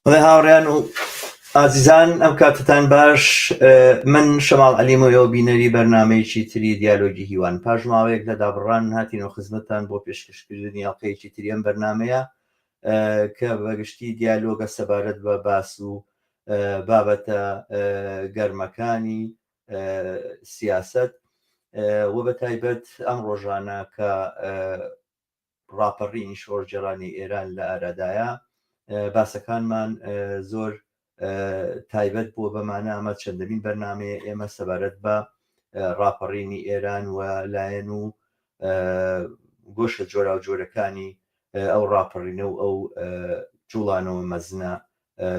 بەڵێ هاوڕێیان و ئازیزان ئەم کاتتان باش من شەماڵ عەلیم و ئێوە بینەری بەرنمەیەکی تری دیالۆگی هیوان پاش ماوەیەک لە دابڕان هاتین و خزمەتتان بۆ پێشکەشکردنی ئەڵلقەیەکی تری ئەم بەرنمەیە کە بەگشتی دیالۆگە سەبارەت بە باس و بابەتە گەرمەکانی سیاست و بە تایبەت ئەم ڕۆژانە کە ڕاپەڕینی شۆڕشگێڕانی ئێران لە ئارادایە، باسەکانمان زۆر تایبەت بووە بەمانە، ئەمە چەندەمین بەرنامەیە ئێمە سەبارەت بە ڕاپەڕینی ئێران و لایەن و گۆشە جۆراوجۆرەکانی ئەو ڕاپەڕینە و ئەو جوڵانەوە مەزنە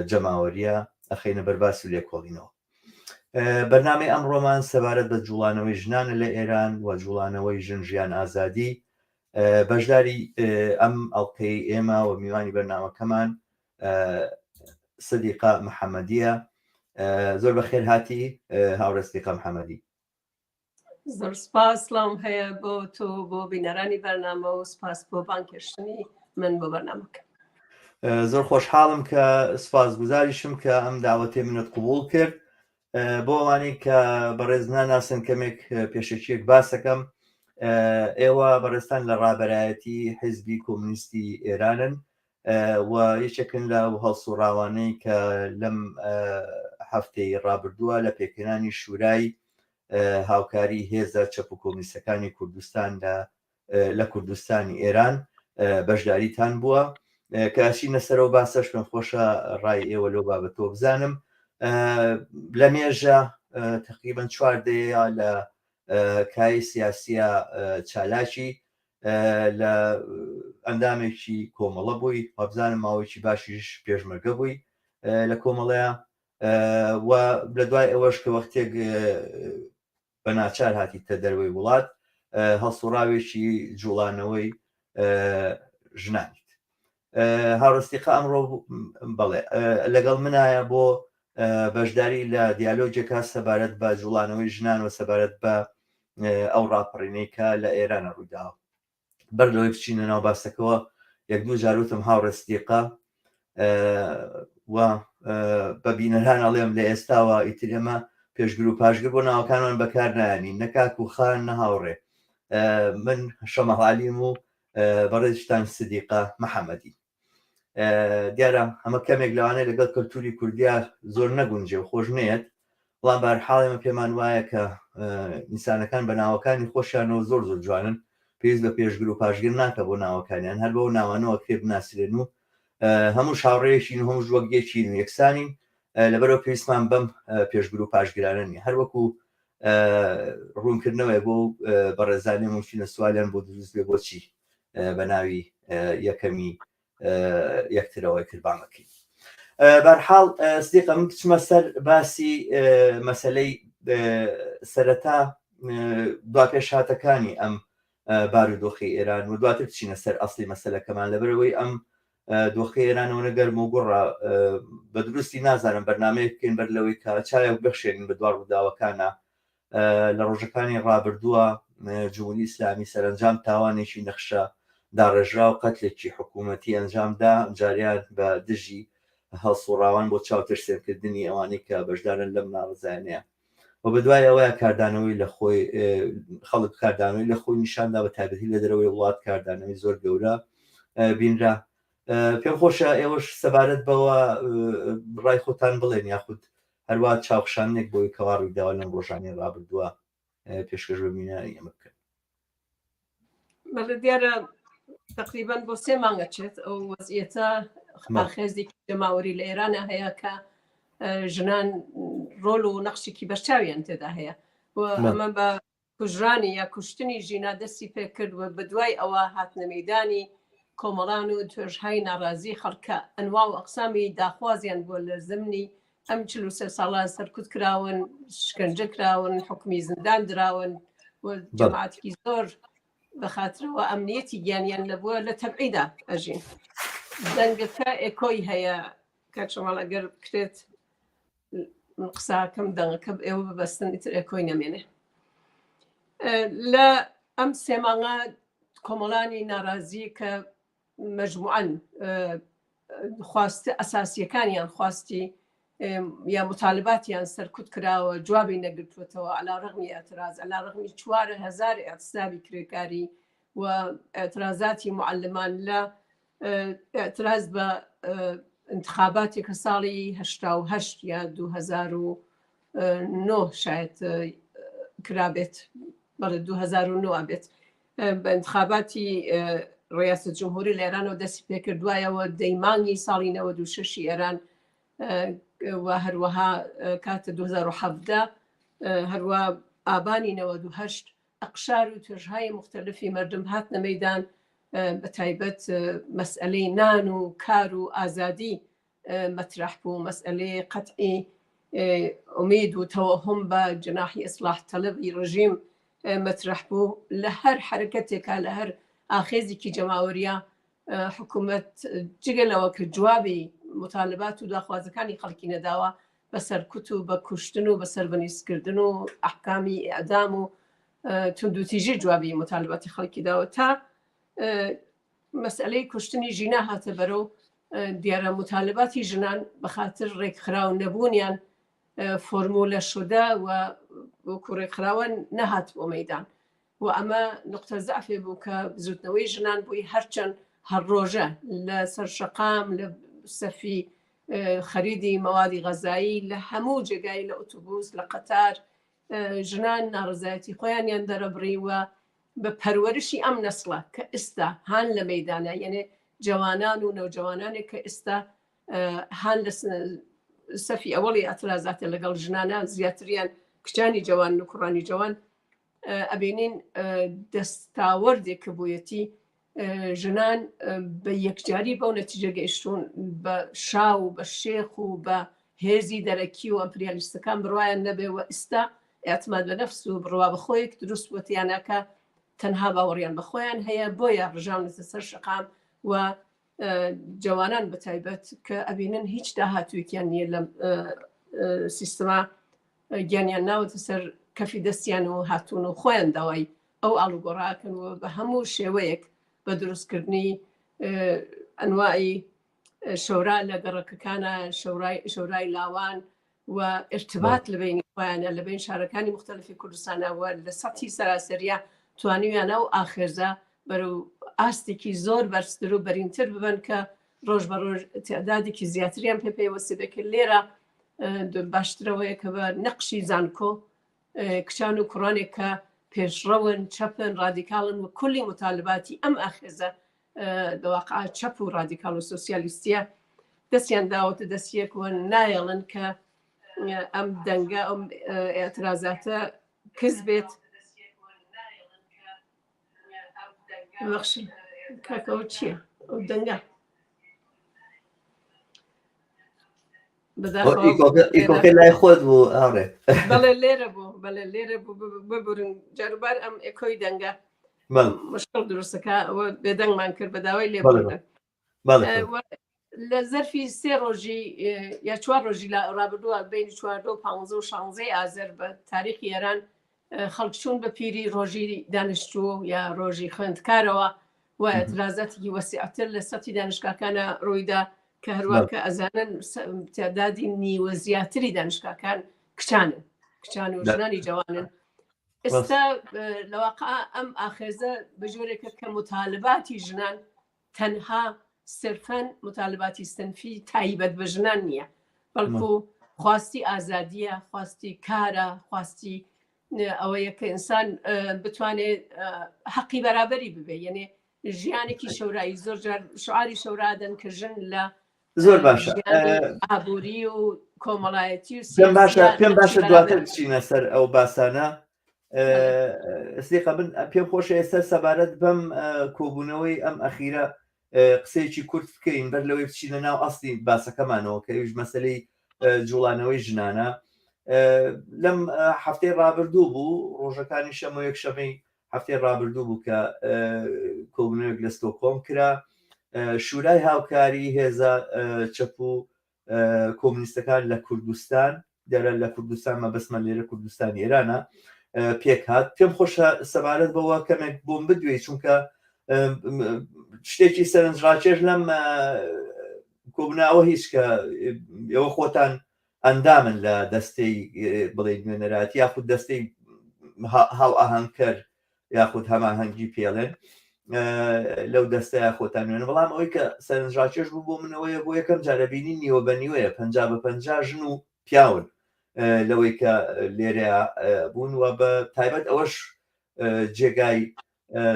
جەماوەریە ئەخەینە بەرباس و لێکۆڵینەوە. بەرنامەی ئەمڕۆمان سەبارەت بە جوڵانەوەی ژنانە لە ئێران و جوڵانەوەی ژن ژیان ئازادی بەشداری ئەم ئەڵلقەی ئێمە و میوانی بەرنامەکەمان سدیقە محەممەدیە زۆر بەخێر هاتی هاوڕێ سدیقە محەممەدی زۆر سپاس سڵاوم هەیە بۆ تۆ بۆ بینەرانی بەرنامە و سپاس بۆ بانگهێشتنی من بۆ بەرنامەکە. زۆر خۆشحاڵم کە سپاس گوزاریشم کە ئەم داوەتەی منت قبوڵ کرد بۆ ئەوانەی کە بەڕێز ناناسن کەمێک پێشەکیەک باسەکەم ئێوە بەڕێزتان لە ڕابەرایەتی حیزبی کۆمونیستی ئێرانن و یەکێکن لە هەڵسوڕاوانەی کە لەم هەفتەی ڕابردووە لە پێکهێنانی شورای هاوکاری هێزە چەپ و کۆمیسەکانی کوردستان لە لە کوردستانی ئێران بەشداریتان بووە کە ئەچینە سەرەوە باسەش پێم خۆشە ڕای ئێوە لەو بابەتەوە بزانم لە مێژە تقریبا چوار دەیە لە کای سیاسیە چالاکی لە ئەندامێکی کۆمەڵە بووی وابزانم ماوەیەکی باشیش پێشمەرگە بووی لە کۆمەڵەیە و لە دوای ئەوەش کە وەختێک بە ناچار هاتیتە دەروەی وڵات هەڵسوڕاوێکی جوڵانەوەی ژنانیت هاوڕستیقە ئەمڕۆ بەڵێ لەگەڵ منایە بۆ بەشداری لە دیالۆگێکا سەبارەت بە جوڵانەوەی ژنان و سەبارەت بە ئەو ڕاپەڕینەی کە لە ئێرانە ڕوویداوە بەر لەوەی بچینە ناو باسەکەوە یەک دوو جار وتم هاوڕێ سدیقە و بە بینەران ئەڵێم لە ئێستاوە ئیتر ئێمە پێشگر و پاشگر بۆ ناوەکانمان بەکار نایەنین نە کاک و خان نە هاوڕێ من شەمەڵ عەلیم و بەڕێزتان سدیقە محەممەدی دیارە ئەمە کەمێک لەوانەیە لەگەڵ کەلتوری کوردیا زۆر نەگونجێ و خۆش نێت بەڵام بارحاڵ ئێمە پێمان وایە کە ئینسانەکان بە ناوەکانی خۆشیانەوە زۆر زۆر جوانن پێویست بە پێشگر و پاشگر ناکە بۆ ناوەکانیان هەر بەو ناوانەوە کرێ بناسرێن و هەموو هاوڕێیەکین و هەموو وەک یەکین و یەکسانین لەبەرەوە پێویستمان بەم پێشگر و پاشگرانە نیە هەر وەکو ڕوونکردنەوەی بۆ بەڕێزانی ممکنە سوالیان بۆ دروست بێ بۆچی بە ناوی یەکەمی یەکترەوە کربانەکەی بەرحاڵ سدیقە من بچمە سەر باسی مەسلەی سەرەتا دوا پێشهاتەکانی ئەم بارودۆخی ئێران و دواتر بچینە سەر ئەسلی مەسلەکەمان لەبەرەوەی ئەم دۆخی ئێرانەوە نەگەرم و گوڕە بە دروستی نازانم بەرنمەیەک بکەین بەر لەوەی کە چاوێک بخشێنین بە دوا ڕووداوەکانە لە ڕۆژەکانی ڕابردووە جمهوری ئیسلامی سەرەنجام تاوانێکی نەخشە داڕێژراو قەتلێکی حکوومەتی ئەنجامدا جاریان بە دژی هەڵسوڕاوان بۆ چاوترسێنکردنی ئەوانەی کە بەشدارن لەم ناڕزایانەیە و بە دوای ئەوەیە کاردانەوەی لە خۆی خەڵک کاردانەوەی لە خۆی نیشاندا بە تایبەتی لە دەرەوەی وڵات کاردانەوەی زۆر گەورە بینرا. پێم خۆشە ئێوەش سەبارەت بەوە ڕای خۆتان بڵێن یاخود هەروە چاوخشانێک بۆی کەوا ڕوویداوە لەم ڕۆژانی ڕابردووە پێشکەش بە بینەرانی ئێمە بکەن. بەڵێ دیارە تقریبا بۆ سێ مانگە چێت ئەو وەزیەتە ئاخێزێکی جەماوەری لە ئێرانە هەیە کە ژنان ڕۆل و نەخشێکی بەرچاویان تێدا هەیە و ئەمە بە کوژرانی یا کوشتنی ژینا دەستی پێکرد و بەدوای ئەوە هاتنە مەیدانی کۆمەڵان و توێژهای ناڕازی خەڵکە ئەنوا و ئەقسامی داخوازیان بووە لە زمنی ئەم 43 ساڵە سەرکوت کراون، شکەنجە کراون، حوکمی زیندان دراون و جەماعەتێکی زۆر بە خاترەوە ئەمنیەتی گیانیان نەبووە لە تەبعیدا ئەژین. دەنگەکە ئێکۆی هەیە کاک شەماڵ ئەگەر بکرێت من قساکەم دەنگەکە ئێوە ببەستن ئیتر ئێکۆی نەمێنێ. لە ئەم سێ مانگە کۆمەڵانی ناڕازی کە مەجموعەن خواستە ئەساسیەکانیان خواستی یا مطالباتیان سەرکوت کراوە جوابی نەگرتووەتەوە علا ڕغمی اعتراض علا ڕغمی 4000 اعتصابی کرێکاری و اعترازاتی معلمان لە اعتراض بە انتخاباتی کە ساڵی 1970 یا 2009 شاید کرابێت بەڵێ 2009 بێت بە انتخاباتی ڕیاست جمهوری لە ئێرانەوە دەستی پێکرد دوایەوە دەی مانگی ساڵی 96 ئێران و هەروەها کاتە 2017 هەروە ئابانی 98 ئەقشار و توێژهای مختلفی مردم هاتنە مەدان بە تایبەت مەسئلەی نان و کار و ئازادی مەترەح بوو، مەسئەلەی قەتعی ئومید و تەوەهوم بە جەناحی ئیسڵاح تەلەبی ڕژیم مەترەح بوو. لە هەر حەرەکەتێکا، لە هەر ئاخێزێکی جەماوەرییا حکوومەت جگە لەوە کە جوابی موتالبات و داخوازەکانی خەڵکی نەداوە، بە سەرکوت و بە کوشتن و بە سەربەنیزکردن و ئەحکامی ئێعدام و توندوتیژی جوابی موتالباتی خەڵکی داوە تا مەسئەلەی کوشتنی ژینا هاتە بەرەو دیارە متالباتی ژنان بە خاتر ڕێکخراو نەبوونیان فۆرمولە شدە و وەکو ڕێکخراوە نەهات بۆ مەدان و ئەمە نقطە زەعفێ بوو کە بزوتنەوەی ژنان بووی هەرچەند هەر ڕۆژە لە سەر شەقام لە سەفی خەریدی مەوادی غەزایی لە هەموو جێگای لە ئۆتۆبوس لە قەتار ژنان ناڕزایەتی خۆیانیان دەرەبڕی و بە پەروەرشی ئەم نەسڵە کە ئستا هان لە مەیدانە یەنێ جەوانان و نەوجەوانانێک کە ئستا هان لە سەفی ئەوەڵی ئەترازاتە لەگەڵ ژنانە زیاتریان کچانی جوان و کوڕانی جوان ئەبینین دەستاوەردێک کە بوویەتی ژنان بە یەکجاری بەو نەتیجە گەیشتوون بە شا و بە شێخ و بە هێزی دەرەکی و ئەمپریالیستەکان بڕوایان نەبێ و ئیستا ئیعتماد بە نەفس و بڕوا بە خۆیەک دروست بووە تیانا کە تەنها باوەڕیان بە خۆیان هەیە بۆیە ڕژاونەتە سەر شەقام و جەوانان بە تایبەت کە ئەبینن هیچ داهاتوویەکیان نییە لەم سیستما گیانیان ناوەتە سەر کەفی دەستیان و هاتوون و خۆیان داوای ئەو ئاڵوگۆڕە ئەکەن و بە هەموو شێوەیەک بە دروستکردنی ئەنواعی شەورا لە گەڕەکەکانە شەورای لاوان و ارتباط لە بینی خۆیانە لە بین شارەکانی مختلفی کوردستانە و لە سەتی سەراسەریە توانیویانە و ئاخێزە بەرەو ئاستێکی زۆر بەرزتر و بەرینتر ببن کە ڕۆژ بە ڕۆژ تعدادێکی زیاتریان پێ پەیوەستی دەکرد لێرە باشترەوەیە کە بە نەقشی زانکۆ کچان و کوڕانێک کە پێشڕەون، چەپن، ڕادیکاڵن و کولی موتالباتی ئەم ئاخێزە لە واقع چەپ و ڕادیکاڵ و سۆسیالیستیە دەستیان داوەتە دەستیەک و نایەڵن کە ئەم دەنگە ئەم ئاعترازاتە کز بێت. بەخشن کاکەەوە چییە ئەو دەنگە؟ ئیکۆکە لای خۆت بوو ئاڕێ بەڵێ لێرە بوو بەڵێ لێرە بوو ببورن جاروبار ئەم ئێکۆی دەنگە مشکل دروستەکە ئەوە بێدەنگمان کرد بە داوای لێبوردن لە زەرفی سێ ڕۆژی یا چوار ڕۆژی لە ڕابردووە بین چواردە و پ و شانزەی ئازەر بە تاریخی ئێران خەڵک چوون بە پیری ڕۆژی دانیشتوو یا ڕۆژی خوێندکارەوە و ئیعترازاتێکی وەسیعتر لە سەتی دانشگاکانە ڕوویدا کە هەروە کە ئەزانن تعدادی نیوە زیاتری دانشگاکان کچانن کچان و ژنانی جوانن ئێستا لەواقع ئەم ئاخێزە بە جۆرێکە کە متالباتی ژنان تەنها سرفەن مطالباتی سنفی تایبەت بە ژنان نییە بەڵکو خواستی ئازادیە خواستی کارە خواستی ئەوەیە کە ئینسان بتوانێت حەقی بەرابەری ببێ یعنی ژیانێکی شەورایی زۆر جار شعاری شەورادەن کە ژن لە زۆر باشە ئابووری و کۆمەڵایەتی و پێم باشە پێم باشە دواتر بچینە سەر ئەو باسانە سیقە من پێم خۆشە ئێستا سەبارەت بەم کۆبوونەوەی ئەم ئەخیرە قسەیەکی کورت بکەین بەر لەوەی بچینە ناو ئەسلی باسەکەمانەوە کە ئەویش مەسلەی جوڵانەوەی ژنانە لەم هەفتەی ڕابردوو بوو ڕۆژەکانی شەمە یەک شەمەی هەفتەی ڕابردوو بوو کە کۆبوونەوەیەک لە ستۆکهۆڵم کرا شورای هاوکاری هێزە چەپ و کۆمونیستەکان لە کوردستان دیارە لە کوردستان مەبەستمان لێرە کوردستانی ئێرانە پێکهات پێم خۆشە سەبارەت بەوە کەمێک بۆم بدوێی چونکە شتێکی سەرنجڕاکێش لەم کۆبناوە هیچ کە ئێوە خۆتان ئەندامن لە دەستەی بڵێ نوێنەرایەتی یاخود دەستەی هاوئاهەنگکەر یاخود هەماهەنگی پێڵێن لەو دەستەیە خۆتان نوێنە بەڵام ئەوەی کە سەرنجڕاکێش بوو بۆ منەوەیە بۆ یەکەم جارە بینی نیوە بە نیوەیە پ بە پ ژن و پیاون لەوەی کە لێرە بوون و بە تایبەت ئەوەش جێگای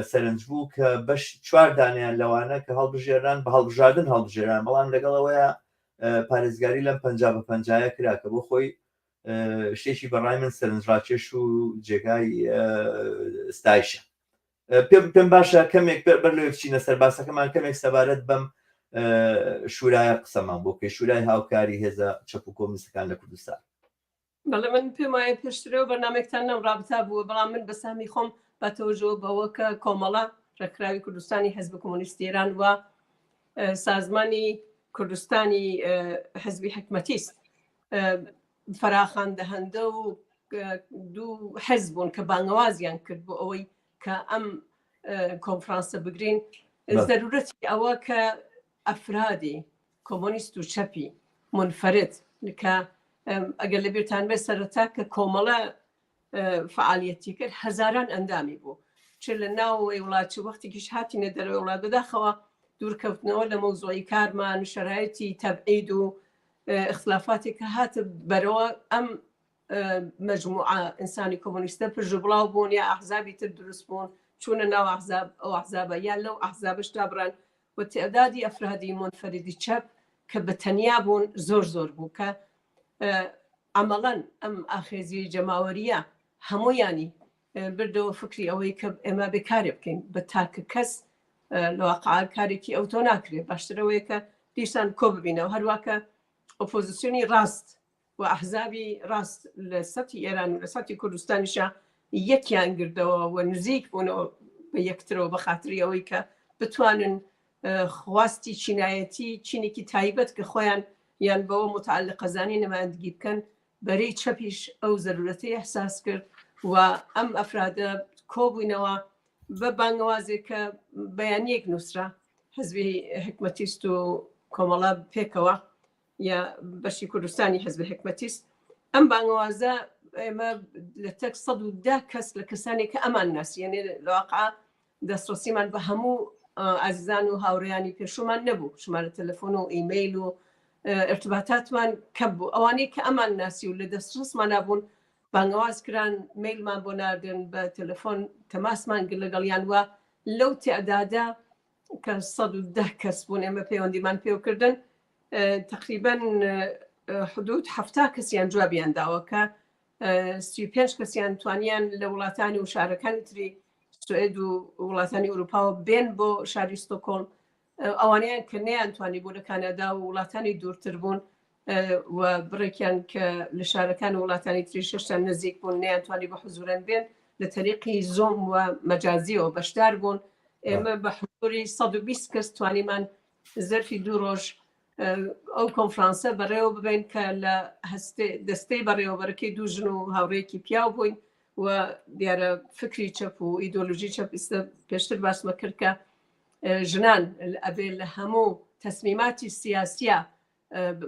سەرنج بوو کە بەش چوار دانیان لەوانە کە هەڵبژێران بە هەڵبژاردن هەڵبژێران بەڵام لەگەڵ ئەوەیە پارێزگاری لەم پ بە پەنجایە کرا کە بۆ خۆی شتێکی بەڕای من سەرنجڕاکێش و جێگای ستایشە پێم پێم باشە کەمێک بەر لەوەی بچینە سەر باسەکەمان کەمێک سەبارەت بەم شورایە قسەمان بۆ بکەی شورای هاوکاری هێزە چەپ و کۆمنیستەکان لە کوردستان. بەڵێ من پێم وایە پێشترەوە بەرنامەیەکتان لەم ڕابتا بووە بەڵام من بە سامی خۆم بە تەوەجۆ بەوە کە کۆمەڵە ڕێکخراوی کوردستانی حزب کۆمۆنیستی ئێران و سازمانی کوردستانی حزبی حکمەتیست فراخان دەهەندە و دوو حزب بوون کە بانگەوازیان کرد بۆ ئەوەی کە ئەم کۆنفرانسە بگرین زەرورەتی ئەوە کە ئەفرادی کۆمۆنیست و چەپی منفرد کە ئەگەر لە بیرتان بێت سەرەتا کە کۆمەڵە فعالیەتی کرد هەزاران ئەندامی بوو چ لە ناوەوەی وڵات چ وەختێکیش هاتینە دەرەوەی وڵات بەداخەوە دوورکەوتنەوە لە مەوزوعی کارمان شەرایەتی تەبعید و اختلافاتێک کە هاتە بەرەوە ئەم مجموعە ئینسانی کۆمۆنیستە پرژ و بڵاو بوون یا ئەحزابی تر دروست بوون چوونە ناو ئەحزاب ئەو ئەحزابە یا لەو ئەحزابش دابران و تعدادی ئەفرادی منفردی چەپ کە بە تەنیا بوون زۆر زۆر بوو کە عملەن ئەم ئاخێزی جەماوەریە هەمویانی بردەوە فکری ئەوەی کە ئێمە بێ کارێ بکەین بە تاکە کەس لەواقع کارێکی ئەو تۆ ناکرێت باشترەوەیە کە دیسان کۆ ببینەوە هەروواکە ئۆپۆزیسیۆنی ڕاست و ئەحزابی ڕاست لە سەتی ئێران و لە سەتی کوردستانیشا یەکیان گردەوە و نزیک بوونەوە بە یەکترەوە بە خاتری ئەوەی کە بتوانن خواستی چینایەتی چینێکی تایبەت کە خۆیان یان بەوە متعلقەزانی نمایندگی بکەن بەرەی چەپیش ئەو زەرورەتەی ئەحساس کرد و ئەم ئەفرادە کۆبووینەوە بە بانگەوازێک کە بەیانیەک نووسرا حزبی حکمەتیست و کۆمەڵە پێکەوە یا بەشی کوردستانی حزب حکمەتیست ئەم بانگەوازە ئێمە لە تەک 110 کەس لە کەسانێک کە ئەمان ناسی یعنی لەواقع دەستڕسیمان بە هەموو ئازیزان و هاوڕێیانی پێشومان نەبوو شمارە تەلەفۆن و ئیمەیل و ارتباطاتمان کەم بوو ئەوانەی کە ئەمان ناسی و لە دەستڕسمانە بوون بانگەواز کران مەیلمان بۆ ناردن بە تەلەفۆن تەماسمان گرت لەگەڵیان وە لەو تعدادە کە 110 کەس بوون ئێمە پەیوەندیمان پێوکردن تقریبا حدود 70 کەسیان جوابیان داوە کە 35 کەسیان توانیان لە وڵاتانی و شارەکانی تری سوئد و وڵاتانی ئەوروپاوە بێن بۆ شاری ستۆکۆڵم ئەوانەیان کە نەیانتوانی بۆ لە کانادا و وڵاتانی دوورتر بوون و بڕێکیان کە لە شارەکان و وڵاتانی تری شەشتان نزیک بوون نەیانتوانی بە حزورەن بێن لە تەریقی زۆم و مەجازیەوە بەشدار بوون ئێمە بە حزوری 120 کەس توانیمان زەرفی دوو ڕۆژ ئەو کۆنفرانسە بەڕێوە ببین کە لە دەستەی بەڕێوەبەرەکەی دوو ژن و هاوڕێکی پیاو بووین و دیارە فکری چەپ و ئیدۆلۆژی چەپ ئیستا پێشتر باسمە کرد کە ژنان ئەبێ لە هەموو تەسمیماتی سیاسیە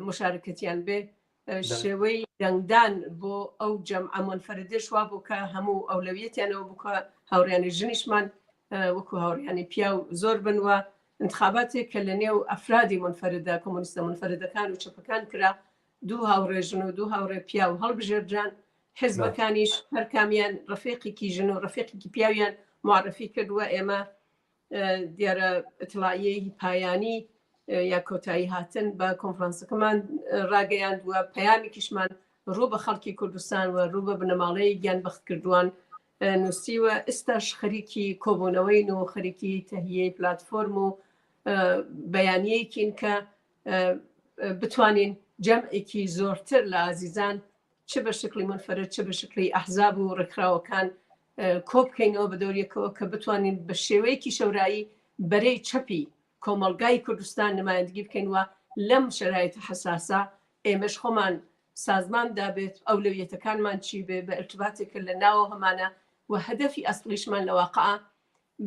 مشارکەتیان بێ شێوەی دەنگدان بۆ ئەو جەمعە منفەردش وا بوو کە هەموو ئەولەویەتیانەوە بوو کە هاوڕیانی ژنیشمان وەکو هاوڕیانی پیاو زۆر بن و انتخاباتێک کە لە نێو ئەفرادی مونفەردە کۆمۆنیستە مونفەردەکان و چەپەکان کرا دوو هاوڕێ ژن و دوو هاوڕێ پیاو هەڵبژێردران حزبەکانیش هەرکامیان ڕەفیقێکی ژن و ڕەفیقێکی پیاویان معرفی کردووە ئێمە دیارە ئیتڵاعیەی پایانی یا کۆتایی هاتن بە کۆنفرانسەکەمان ڕاگەیاند و پەیامێکیشمان ڕوو بە خەڵکی کوردستان و ڕوو بە بنەماڵەی گیان بەختکردووان نووسیوە ئێستاش خەریکی کۆبوونەوەین و خەریکی تەهیەی پلاتفۆرم و بەیانیەیەکین کە بتوانین جەمعێکی زۆرتر لە ئازیزان چ بە شکلی منفرد چ بە شکلی ئەحزاب و ڕێکخراوەکان کۆبکەینەوە بە دەوریەکەوە کە بتوانین بە شێوەیەکی شەورایی بەرەی چەپی کۆمەڵگای کوردستان نمایندگی بکەین و لەم شەرایتە حەساسە ئێمەش خۆمان سازمان دابێت ئەولەویەتەکانمان چی بێ بە ئرتباتێک کە لە ناوەوە هەمانە و هەدەفی ئەسڵیشمان لە واقعا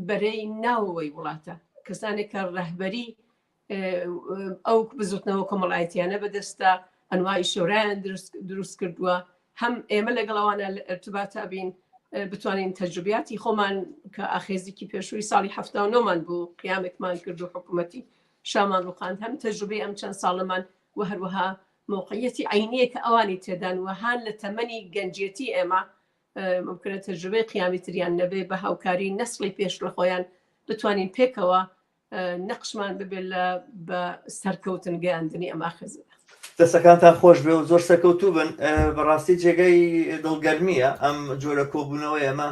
بەرەی ناوەوەی وڵاتە کەسانێک کە ڕەهبەری ئەو بزوتنەوە کۆمەڵایەتیانە بەدەستە ئەنوای شۆرایان دروست کردووە هەم ئێمە لەگەڵ ئەوانە لە ئرتباتە بین بتوانین تەجروبیاتی خۆمان کە ئاخێزیکی پێشووی ساڵی 79مان بوو قیامێکمان کرد و حکوومەتی شامان ڕوخاند هەم تەجروبەی ئەم چەند ساڵەمان و هەروەها موقعیەتی عینیە کە ئەوانی تێدان و هان لە تەمەنی گەنجێتی ئێمە ممکنە تەجروبەی قیامی تریان نەبێ بە هاوکاری نەسڵی پێش لە خۆیان بتوانین پێکەوە نەقشمان ببێت لە بە سەرکەوتن گەیاندنی ئەم ئاخێزە. دەستەکانتان خۆش بێ و زۆر سەرکەوتوو بن بەڕاستی جێگەی دڵگەرمیە ئەم جۆرە کۆبوونەوە ئێمە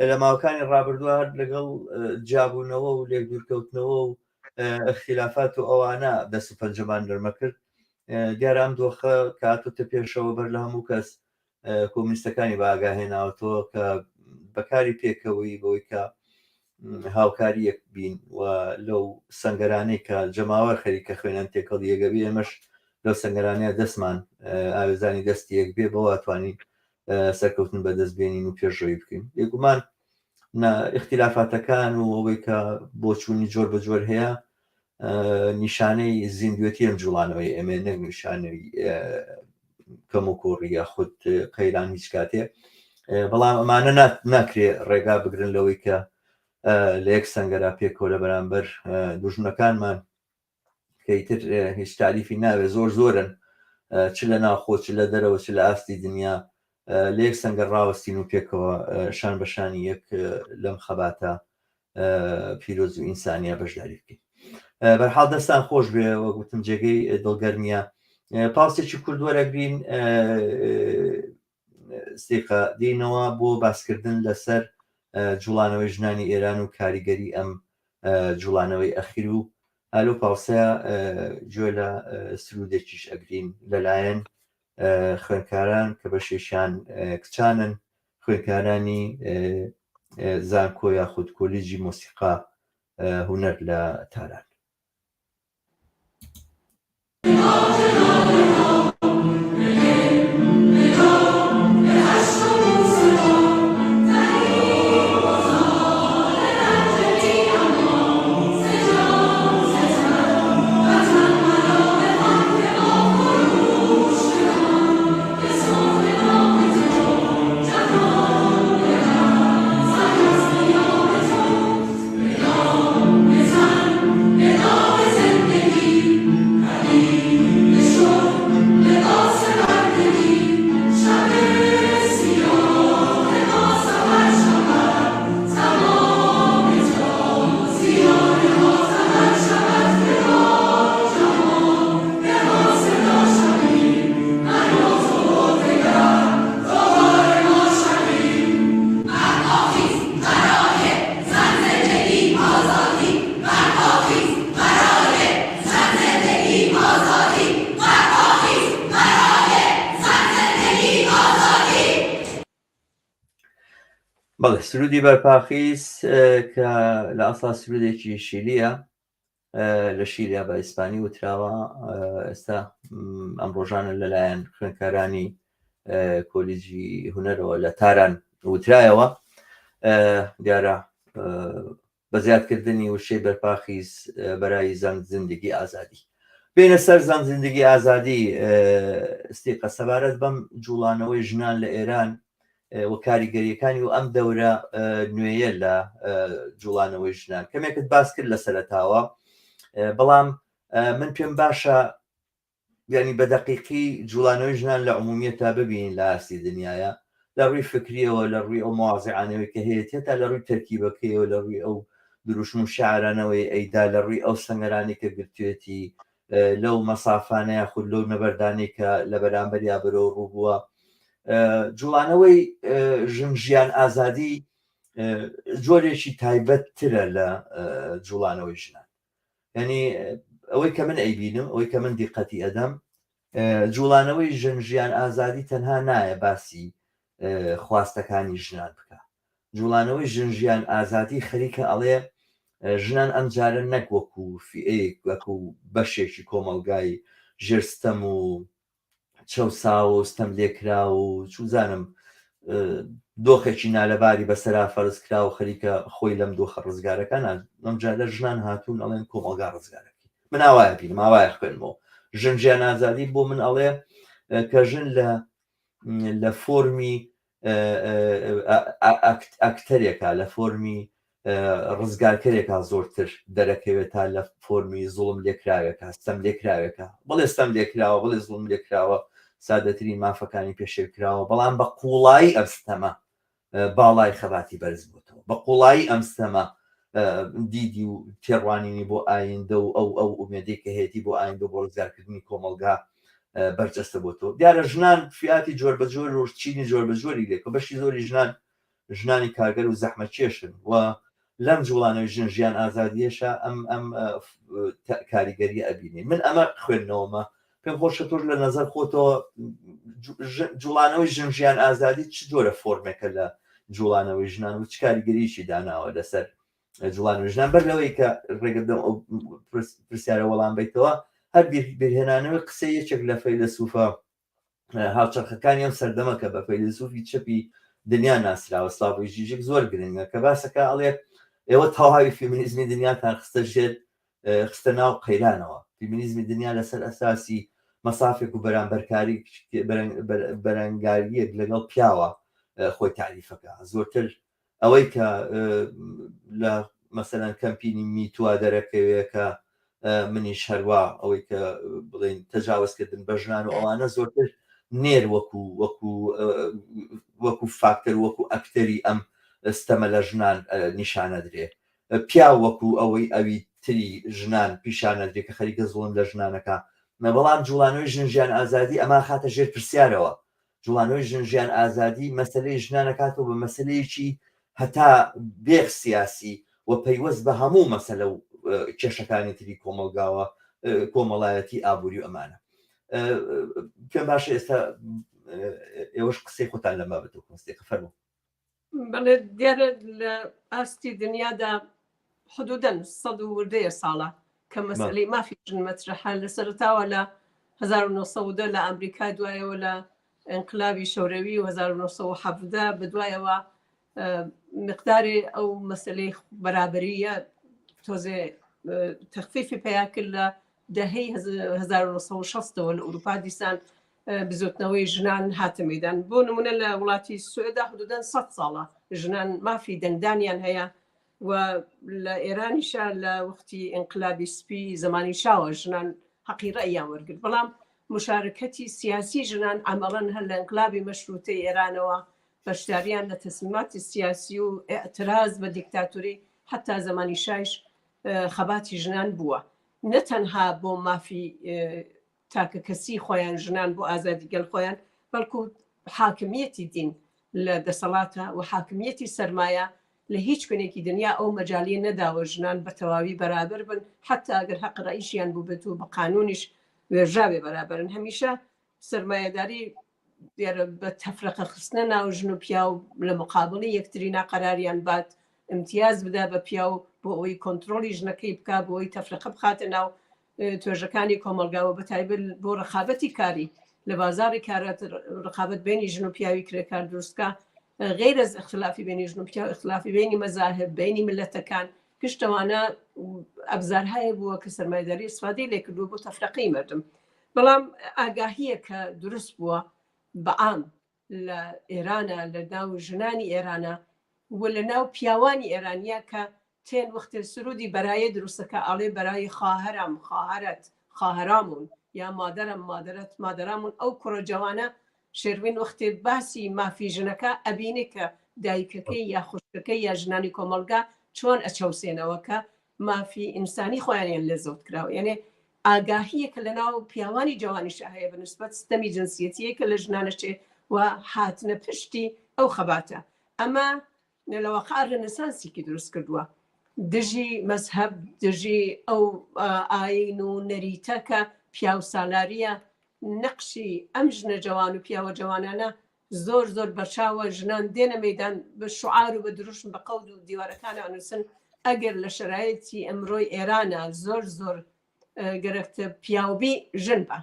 لە ماوەکانی ڕابردووە هەر لەگەڵ جیابوونەوە و لێک دوورکەوتنەوە و اختلافات و ئەوانە دەست و پەنجەمان نەرمە کرد دیارە ئەم دۆخە کاتوتە پێشەوە بەر لە هەموو کەس کۆمونیستەکانی بە ئاگا هێناوەتەوە کە بەکاری پێکەوەی بەوەی کە هاوکاری یەک بین و لەو سەنگەرانەی کە جەماوەر خەریکە خوێنان تێکەڵ یەگەبی ئێمەش لەو سەنگەرانەیە دەستمان ئاوێزانی دەستی یەک بێ بەوە توانین سەرکەوتن بەدەست بێنین و پێشڕەوی بکەین بێگومان ئیختلافاتەکان و ئەوەی کە بۆچوونی جۆر بە جۆر هەیە نیشانەی زیندوێتی ئەم جوڵانەوەی ئێمە نەک نیشانەی کەم و کۆڕی یاخود قەیران هیچ کاتێ بەڵام ئەمانە ناکرێ ڕێگا بگرن لەوەی کە لە یەک سەنگەرا پێکەوە لە بەرامبەر دوژمنەکانمان کە ئیتر هیچ تاریفی ناوێ زۆر زۆرن چ لە ناوخۆ چ لە دەرەوە چ لە ئاستی دنیا لە یەک سەنگەر ڕاوەستین و پێکەوە شان بە شانی یەک لەم خەباتە پیرۆز و ئینسانیە بەشداری بکەین بەرحاڵ دەستان خۆش بێ وەک وتم جێگەی دڵگەرمیە پاوسێکی کورد وەرەگرین سیقە دینەوە بۆ باسکردن لەسەر جوڵانەوەی ژنانی ئێران و کاریگەری ئەم جوڵانەوەی ئەخیر و ئالو پاوسەیە گوێ لە سرودێکیش ئەگرین لەلایەن خوێندکاران کە بەشێکیان کچانن خوێندکارانی زانکۆ یاخود کۆلیجی مۆسیقا هونەر لە تاران. بەڵێ سرودی بەرپاخیز کە لە ئەسڵا سرودێکی شیلیە لە شیلیا بە ئیسپانی وتراوە ئێستا ئەم ڕۆژانە لەلایەن خوێندکارانی کۆلیجی هونەرەوە لە تاران وترایەوە دیارە بە زیادکردنی وشەی بەرپاخیز بەرای زەند زندگی ئازادی بێنە سەر زەند زندگی ئازادی ستیقە سەبارەت بەم جوڵانەوەی ژنان لە ئێران و کاریگەریەکانی و ئەم دەورە نوێیە لە جوڵانەوەی ژنان کەمێکت باس کرد لە سەرەتاوە. بەڵام من پێم باشە یانی بە دەقیقی جوڵانەوەی ژنان لە عمومیەتا ببینین لە ئاستی دنیایا لە ڕووی فکریەوە لە ڕووی ئەو مواضیعانەوەی کە هەیەتی هەتا لە ڕووی تەرکیبەکەیەوە لە ڕووی ئەو دروشم و شعارانەوەی ئەیدا لە ڕووی ئەو سەنگەرانی کە گرتوێتی لەو مەسافانە یاخود لەو نەبەردانەی کە لە بەرامبەریا بەرەو ڕوو بووە جوڵانەوەی ژن ژیان ئازادی جۆرێکی تایبەتترە لە جوڵانەوەی ژنان یعنی ئەوەی کە من ئەیبینم ئەوەی کە من دیقەتی ئەدەم جوڵانەوەی ژن ژیان ئازادی تەنها نایە باسی خواستەکانی ژنان بکە جوڵانەوەی ژن ژیان ئازادی خەریکە ئەڵێ ژنان ئەم جارە نەک وەکو فیئەیەک وەکو بەشێکی کۆمەڵگای ژێرستەم و چەوساوە و ستەم لێکراو و چوزانم دۆخێکی نالەباری بەسەرا فەرز کرا و خەریکە خۆی لەم دۆخە ڕزگارەکە ئەم جارە ژنان هاتوون ئەڵێن کۆمەڵگا ڕزگارەکەی من ئاوایە بینم ئاوایە خوێنمەوە ژن ژیان ئازادی بۆ من ئەڵێ کە ژن لە لە فۆرمی ئەکتەرێکە لە فۆرمی ڕزگارکەرێکا زۆرتر دەرەکەوێت تا لە فۆرمی زوڵم لێکراوێکە ستەم لێکراوێکە بڵێ ستەم لێکراوە بڵێ زوڵم لێکراوە سادەترین مافەکانی پێشێل کراوە بەڵام بە قوڵایی ئەم ستەمە باڵای خەباتی بەرز بۆتەوە بە قوڵایی ئەم ستەمە دیدی و تێڕوانینی بۆ ئایندە و ئەو ئەو ئومێدەی کە هەیەتی بۆ ئایندە بۆ ڕزگارکردنی کۆمەڵگا بەرجەستە بۆتەوە دیارە ژنان فیاتی جۆر بە جۆر و چینی جۆر بە جۆری لێکە بەشی زۆری ژنان ژنانی کارگەر و زەحمەتکێشن و لەم جوڵانەوەی ژن ژیان ئازادیەشە ئەم ئەم کاریگەریە ئەبینین من ئەمە خوێندنەوەمە پێم خۆشە تۆش لە نەزەر خۆتەوە جوڵانەوەی ژن ژیان ئازادی چ جۆرە فۆرمێکە لە جوڵانەوەی ژنان و چ کاریگەریی داناوە لەسەر جوڵانەوەی ژنان بەر لەوەی کە ڕێگە بدەم ئەو پرسیارە وەڵام بیتەوە هەر بیرهێنانەوەی قسەی یەکێک لە فەیلەسوفە هاوچەرخەکانی ئەم سەردەمە کە بە فەیلەسوفی چەپی دنیا ناسراوە سلاڤۆی ژیژێک زۆر گرنگە کە باسەکە ئەڵێ ئێوە تەواوی فیمینیزمی دنیاتان خستە ژێر خستە ناو قەیرانەوە فیمینیزمی دنیا لەسەر ئەساسی مەسافێک و بەرامبەرکاری بەرەنگاریەک لەگەڵ پیاوە خۆی تاریفەکە زۆرتر ئەوەی کە لە مەسەلەن کەمپینی میتوا دەرەکەوێ کە منیش هەروا ئەوەی کە بڵێن تەجاوزکردن بە ژنان و ئەوانە زۆرتر نێر وەکو وەکو وەکو فاکتەر وەکو ئەکتەری ئەم ستەمە لە ژنان نیشانەدرێ پیاو وەکو ئەوەی ئەوی تری ژنان پیشانەدرێ کە خەریکە زوڵم لە ژنانەکە بەڵام جوڵانەوەی ژن ژیان ئازادی ئەما خاتە ژێر پرسیارەوە جوڵانەوەی ژن ژیان ئازادی مەسەلەی ژنان ئەکاتەوە بە مەسەلەیەکی هەتا بێخ سیاسی و پەیوەست بە هەموو مەسەلە و کێشەکانی تری کۆمەڵگاوە کۆمەڵایەتی ئابووری و ئەمانە پێم باشە ئێستا ئێوەش قسەی خۆتان لەم بابەتە بکەن ستێکە فەرموو. بەڵێ دیارە لە ئاستی دنیادا حدودەن سەد و وردەیە ساڵە کە مەسەلەی مافی ژن مەترەحە لە سەرەتاوە لە 1910 لە ئەمریکا دوایەوە لە ئینقلابی شەورەوی و 1917 بەدوایەوە مقدارێ ئەو مەسلەی بەرابەریە تۆزێ تەخفیفی پیا کرد لە دەهەی 1960ەوە لە ئەوروپا دیسان بزوتنەوەی ژنان هاتە مەدان بۆ نمونە لە وڵاتی سوێدا حدودەن 100 ساڵە ژنان مافی دەنگدانیان هەیە و لە ئێرانیشا لە وەختی ئینقلابی سپی زمانی شاوە ژنان حەقی ڕەئیان وەرگرت بەڵام مشارکەتی سیاسی ژنان عەمەڵەن هەر لە ئینقلابی مەشروتەی ئێرانەوە بەشداریان لە تەسمیماتی سیاسی و ئیعتراز بە دیکتاتۆری حەتا زەمانی شایش خەباتی ژنان بووە نە تەنها بۆ مافی تاکەکەسی خۆیان ژنان بۆ ئازادی گەل خۆیان بەڵکو حاکمیەتی دین لە دەسەڵاتە و حاکمیەتی سەرمایە لە هیچ کوێنێکی دنیا ئەو مەجالیە نەداوە ژنان بە تەواوی بەرابەر بن حتا ئەگەر هەق ڕەئیشیان بووبێت و بە قانونیش وێژاوێ بەرابەرن هەمیشە سەرمایەداری دیارە بە تەفرەقە خستنە ناو ژن و پیاو لە مقابڵی یەکتری ناقەراریان بات امتیاز بدا بە پیاو بۆ ئەوەی کۆنتترۆلی ژنەکەی بک بۆ ئەوەی تەفرەقە بخاتە ناو توێژەکانی کۆمەڵگاوە بە تایبەت بۆ ڕقابەتی کاری لە بازاری کارات ڕقابەت بینی ژن و پیاوی کرێکار دروستکە غیرە اختلافی بینی ژن و پیاو اختلافی بینی مەزاهب بینی ملەتەکان گشتەوانە ئەبزارهایە بووە کە سەرمایداری استفادەی لێکردووە بۆ تەفرەقەی مردم بەڵام ئاگاهیە کە دروست بووە بەعام لە ئێرانە لە ناو ژنانی ئێرانە و لە ناو پیاوانی ئێرانیە کە. تێن وەختێ سرودی بەرایە دروستەکە ئەڵێ بەرای خواهرم خواهرت خواهرامون یا مادرم مادرت مادرامون ئەو کوڕە جەوانە شێروین وەختێ باسی مافی ژنەکە ئەبینێ کە دایکەکەی یا خوشکەکەی یا ژنانی کۆمەڵگا چۆن ئەچەوسێنەوە کە مافی ئینسانی خۆیانیان لێ زەوت کراوە یعنی ئاگاهیەکە لە ناو پیاوانی جوانیشا هەیە بە نسبەت ستەمی جنسیەتیە کە لە ژنانە چێ و هاتنە پشتی ئەو خەباتە ئەمە لە واقع رێنسانسێکی دروست کردووە دژی مەزهەب دژی ئەو ئاین و نەریتە کە پیاو سالاریە نەقشی ئەم ژنە جوان و پیاوە جوانانە زۆر زۆر بەرچاوە ژنان دێنە مەدان بە شعار و بە دروشم بە قەود و دیوارەکان ئەنووسن ئەگەر لە شەرایەتی ئەمرۆی ئێرانە زۆر زۆر گەرەکتە پیاوبی ژن بە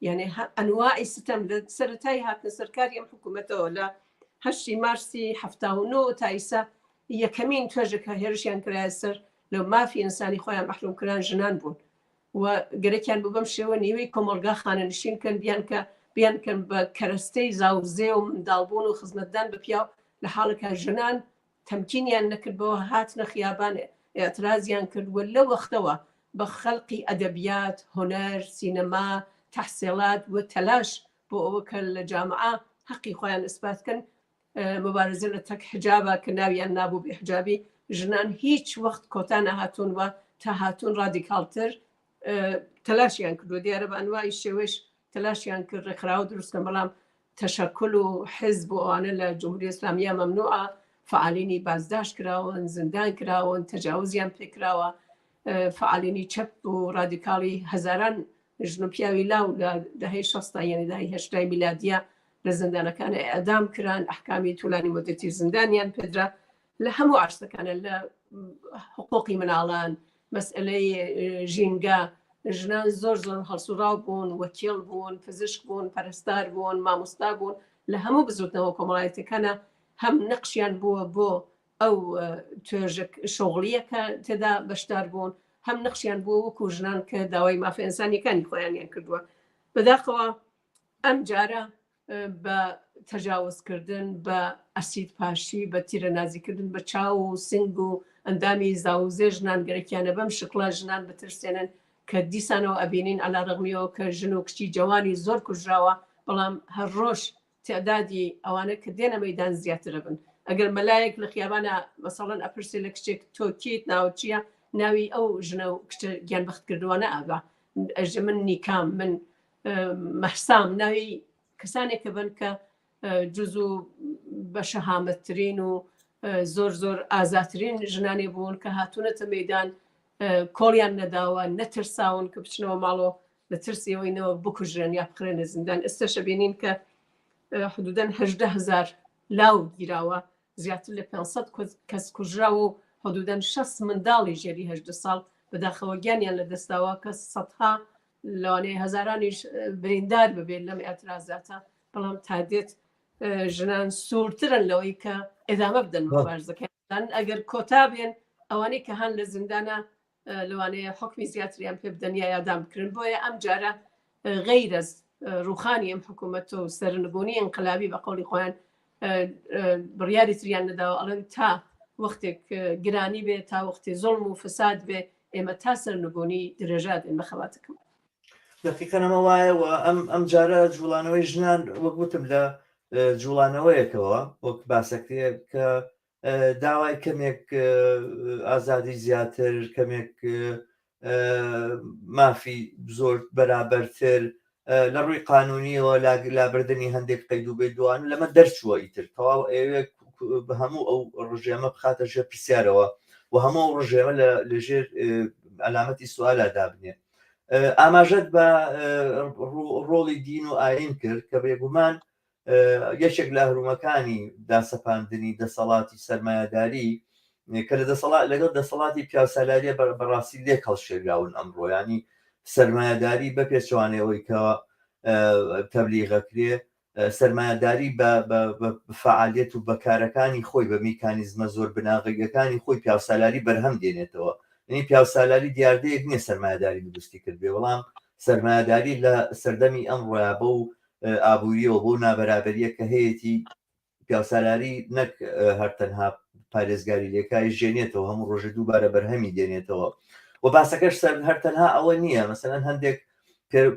یعنی ئەنواعی ستەم لە سەرەتای هاتنە سەرکاری ئەم حکوومەتەوە لە هەشتی مارسی 79 تا ئیسا یەکەمین توێژە کە هێرشیان کرایە سەر لە مافی ئینسانی خۆیان مەحروم کران ژنان بوون و گەرەکیان بوو بەم شێوە نیوەی کۆمەڵگا خانەنشین کەن بیان کە بیان کەن بە کەرەستەی زاوزێ و منداڵبوون و خزمەتدان بە پیاو لە حاڵێکا ژنان تەمکینیان نەکردبەوە هاتنە خیابان ئیعترازیان کرد و لەو وەختەوە بە خەلقی ئەدەبیات، هونەر، سینەما، تەحسێڵات و تەلاش بۆ ئەوە کە لە جامعە هەقی خۆیان ئیسپات کەن موبارزە لە تەک حجابا کە ناویان نابوو بێ حجابی ژنان هیچ وەخت کۆتا نەهاتوون و تا هاتوون ڕادیکاڵتر تەلاشیان کردووە دیارە بە ئەنواعی شێوەش تەلاشیان کرد ڕێکخراوە دروست کەن بەڵام تەشەکول و حزب و ئەوانە لە جمهوری ئیسلامیە مەمنوعە فعالینی بازداشت کراون زیندان کراون تەجاوزیان پێکراوە فعالینی چەپ و ڕادیکاڵی هەزاران ژن و پیاوی لاو لە دەهەی شەستا یعنی دەهەی هەشتای میلادیە لە زیندانەکان ئەدام کران ئەحکامی تولانی مدەتی زیندانیان پێدرا لە هەموو عرسەکانە لە حقوقی مناڵان مەسئلەی ژینگە ژنان زۆر زۆر هەڵسوڕاو بوون وەکیڵ بوون پزیشک بوون پەرستار بوون مامۆستا بوون لە هەموو بزوتنەوە کۆمەڵایەتەکانە هەم نەقشیان بووە بۆ ئەو توێژە شغڵیە کە تێدا بەشدار بوون هەم نەقشیان بووە وەکو ژنان کە داوای مافە ئینسانیەکانی خۆیانیان کردووە بەداخەوە ئەم جارە بە تەجاوزکردن بە ئەسید پاشی بە تیرە نازیکردن بە چاو و سنگ و ئەندامی زاوزێ ژنان گەرەکیانە بەم شکڵە ژنان بترسێنن کە دیسانەوە ئەبینین علا ڕەغمیەوە کە ژن و کچی جوانی زۆر کوژراوە بەڵام هەر ڕۆژ تعدادی ئەوانە کە دێنە مەدان زیاترە بن ئەگەر مەلایەک لە خیابانە مەسەڵەن ئەپرسێ لە کچێک تۆ کیت ناوت چییە ناوی ئەو ژنە و کچە گیان بەختکردووانە ئابا ئەژە من نیکام من مەحسام ناوی کەسانێکە بن کە جز و بە شەهامەتترین و زۆر زۆر ئازاترین ژنانی بوون کە هاتوونەتە مەدان کۆڵیان نەداوە نەترساون کە بچنەوە ماڵۆ لە ترسی ئەوەی نەوە بکوژرێن یا بخرێنە زیندان ئێستەشە بینین کە حدودەن هەژدە هەزار لاو گیراوە زیاتر لە 500 کەس کوژراوە و حدودەن 6 منداڵی ژێری هەژدە ساڵ بەداخەوە گیانیان لە دەستداوە کە سەدها لەوانەیە هەزارانیش بریندار ببێت لەم ئاعترازاتە بەڵام تا دێت ژنان سوورترن لەوەی کە ئێدامە بدەن مبارزەکەیان ئەگەر کۆتا بێن ئەوانەی کە هەن لە زیندانە لەوانەیە حکمی زیاتریان پێ بدەن یا یادان بکرن بۆیە ئەم جارە غەیرەز ڕوخانی ئەم حکوومەت و سەرنگونی ئینقلابی بە قەولی خۆیان بڕیاری تریان نەداوە ئەڵێن تا وەختێک گرانی بێ تا وەختی زۆڵم و فساد بێ ئێمە تا سەرنگونی درێژا دێن بە خەباتەکەم. دەقیقەن ئەمە وایە و ئەم ئەم جارە جوڵانەوەی ژنان وەک وتم لە جوڵانەوەیەکەوە وەک باسەکرێ کە داوای کەمێک ئازادی زیاتر کەمێک مافی زۆر بەرابەرتر لە ڕووی قانونیەوە لابردنی هەندێک قەید و بەیدوان لەمە دەرچووە ئیتر تەواو ئەوێ بە هەموو ئەو ڕژێمە بخاتە ژێر پرسیارەوە و هەموو ئەو ڕژێمە لە ژێر ئەلامەتی سوالا دابنێ ئاماژەت بە ڕۆڵی دین و ئاین کرد کە بێگومان یەکێک لە ئەهرومەکانی داسەپاندنی دەسەڵاتی سەرمایەداری کە لە دەسەڵات لەگەڵ دەسەڵاتی پیاوسالاریە بەڕاستی لێک هەڵشێوراون ئەمڕۆ ینی سەرمایەداری بە پێچەوانەی ئەوەی کە تەبلیغەکرێ سەرمایەداری بە فعالیت و بەکارەکانی خۆی بە میکانیزمە زۆر بناغەیەکانی خۆی پیاوسالاری بەرهەم دێنێتەوە یعنی پیاوسالاری دیاردەیەک نییە سەرمایەداری دروستی کردبێ بەڵام سەرمایەداری لە سەردەمی ئەمڕۆیا بەو ئابووریەوە بۆ نابەرابەریە کە هەیەی پیاوسالاری نەک هەر تەنها. پارێزگاری لێکای ژێنێتەوە، هەموو ڕۆژێ دووبارە بەرهەمی دێنێتەوە. و باسەکەش سەر هەر تەنها ئەوە نییە، مەسەلەن هەندێک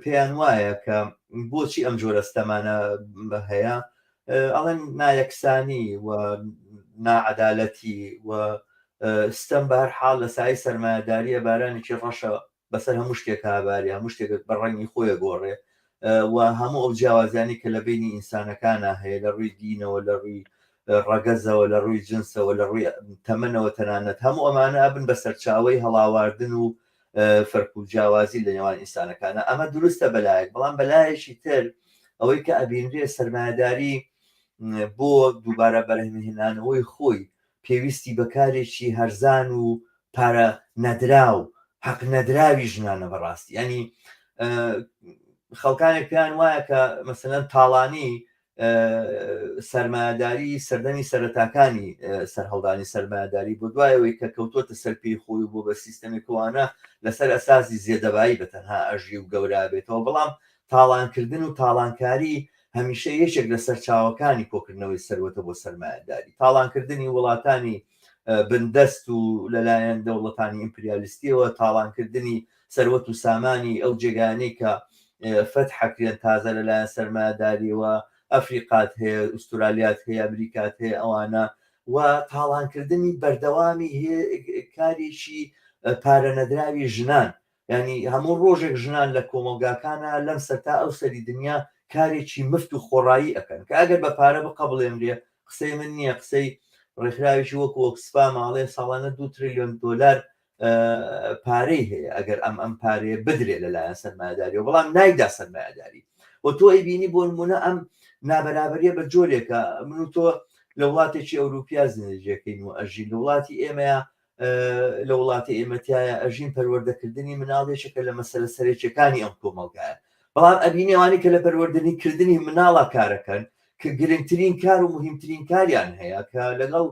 پێیان وایە کە بۆچی ئەم جۆرە ستەمانە هەیە، ئەڵێن نایەکسانی و ناعەدالەتی و ستەم بە هەر حاڵ لە سایەی سەرمایەداریە بارانێکی ڕەشە بەسەر هەموو شتێک هابارێ، هەموو شتێک بە ڕەنگی خۆی گۆڕێ و هەموو ئەو جیاوازیانی کە لە بینی ئینسانەکانە هەیە لە ڕووی دینەوە، لە ڕووی ڕەگەزەوە، لە ڕووی جنسەوە، لە ڕووی تەمەنەوە، تەنانەت هەموو ئەمانە ئەبن بە سەرچاوەی هەڵاواردن و فەرق و جیاوازی لە نێوان ئینسانەکانە. ئەمە دروستە بەلایەک، بەڵام بەلایەکی تر ئەوەی کە ئەبینرێ سەرمایەداری بۆ دووبارە بەرهەمهێنانەوەی خۆی پێویستی بە کارێکی هەرزان و پارە نەدراو، حەق نەدراوی ژنانە بەڕاستی. ینی خەڵکانێک پێیان وایە کە مەسەلەن تاڵانی سەرمایەداری سەردەمی سەرەتاکانی سەرهەڵدانی سەرمایەداری بۆ دوایەوەی کە کەوتۆتە سەر پێی خۆی و بۆ بە سیستەمێکوانە لەسەر ئەساسی زێدەبایی بە تەنها ئەژی و گەورا بێتەوە، بەڵام تاڵانکردن و تاڵانکاری هەمیشە یەکێک لە سەرچاوەکانی کۆکردنەوەی سەروەتە بۆ سەرمایەداری. تاڵانکردنی وڵاتانی بندەست و لەلایەن دەوڵەتانی ئیمپریالیستیەوە، تاڵانکردنی سەروەت و سامانی ئەو جێگایانەی کە فەتحەکرێن تازە لەلایەن سەرمایەداریەوە، ئەفریقات هەیە، ئوسترالیات هەیە، ئەمریکات هەیە، ئەوانە و تاڵانکردنی بەردەوامی کارێکی پارەنەدراوی ژنان. یانی هەموو ڕۆژێک ژنان لە کۆمەڵگاکانا لەم سەر تا ئەو سەری دنیا کارێکی مفت و خۆڕایی ئەکەن کە ئەگەر بە پارە بقەبڵێنرێ، قسەی من نییە، قسەی ڕێکخراوێکی وەکو ئۆکسفام ئەڵێ ساڵانە دوو تریلیۆن دۆلار پارەی هەیە ئەگەر ئەم ئەم پارەیە بدرێ لەلایەن سەرمایەداریەوە، بەڵام نایدا سەرمایەداری. و تۆ ئەیبینی بۆ نمونە ئەم نابەرابەریە بە جۆرێکە من و تۆ لە وڵاتێکی ئەوروپیا زندگیەکەین و ئەژین، لە وڵاتی ئێمەیە لە وڵاتی ئێمە تایە ئەژین پەروەردەکردنی مناڵ یەکێکە لە مەسەلە سەرەکیەکانی ئەم کۆمەڵگایە، بەڵام ئەبینی ئەوانەی کە لە پەروەردەنی کردنی مناڵا کارەکەن کە گرنگترین کار و مهمترین کاریان هەیە کە لەگەڵ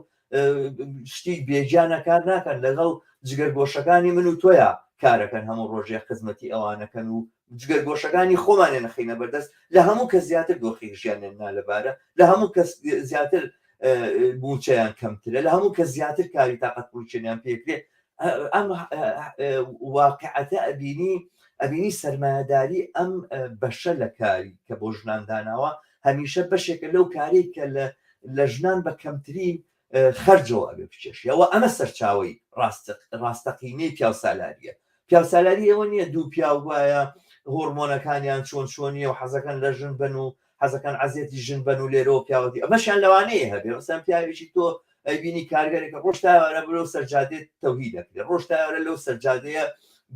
شتی بێگیانە کار ناکەن، لەگەڵ جگەرگۆشەکانی من و تۆیا کارەکەن، هەموو ڕۆژێ خزمەتی ئەوانەکەن و جگەرگۆشەکانی خۆمانیان نەخەینە بەردەست، لە هەموو کەس زیاتر دۆخی ژیانیان نالەبارە، لە هەموو کەس زیاتر موچەیان کەمترە، لە هەموو کەس زیاتر کاری تاقەت پڕوچێنیان پێکرێ. ئەم واقعەتە ئەبینی ئەبینی سەرمایەداری ئەم بەشە لە کاری کە بۆ ژنان داناوە هەمیشە بەشێکە لەو کارەی کە لە ژنان بە کەمترین خەرجەوە ئەبێ بکێشیەوە. ئەمە سەرچاوەی ڕاستەقینەی پیاوسالاریە. پیاوسالاری ئەوە نییە دوو پیاو گوایە هۆرمۆنەکانیان چۆن چۆنیە و حەزەکەن لە ژن بن و حەزەکان عەزیەتی ژن بن و لێرەوە پیاوەتی، ئەمەشیان لەوانەیە هەبێ. مەسەلەن پیاوێکی تۆ ئەیبینی کارگەرێکە ڕۆژ تا ئێوارە لەو سەرجادەیە تەوهید ئەکرێ، ڕۆژ تا ئێوارە لەو سەرجادەیە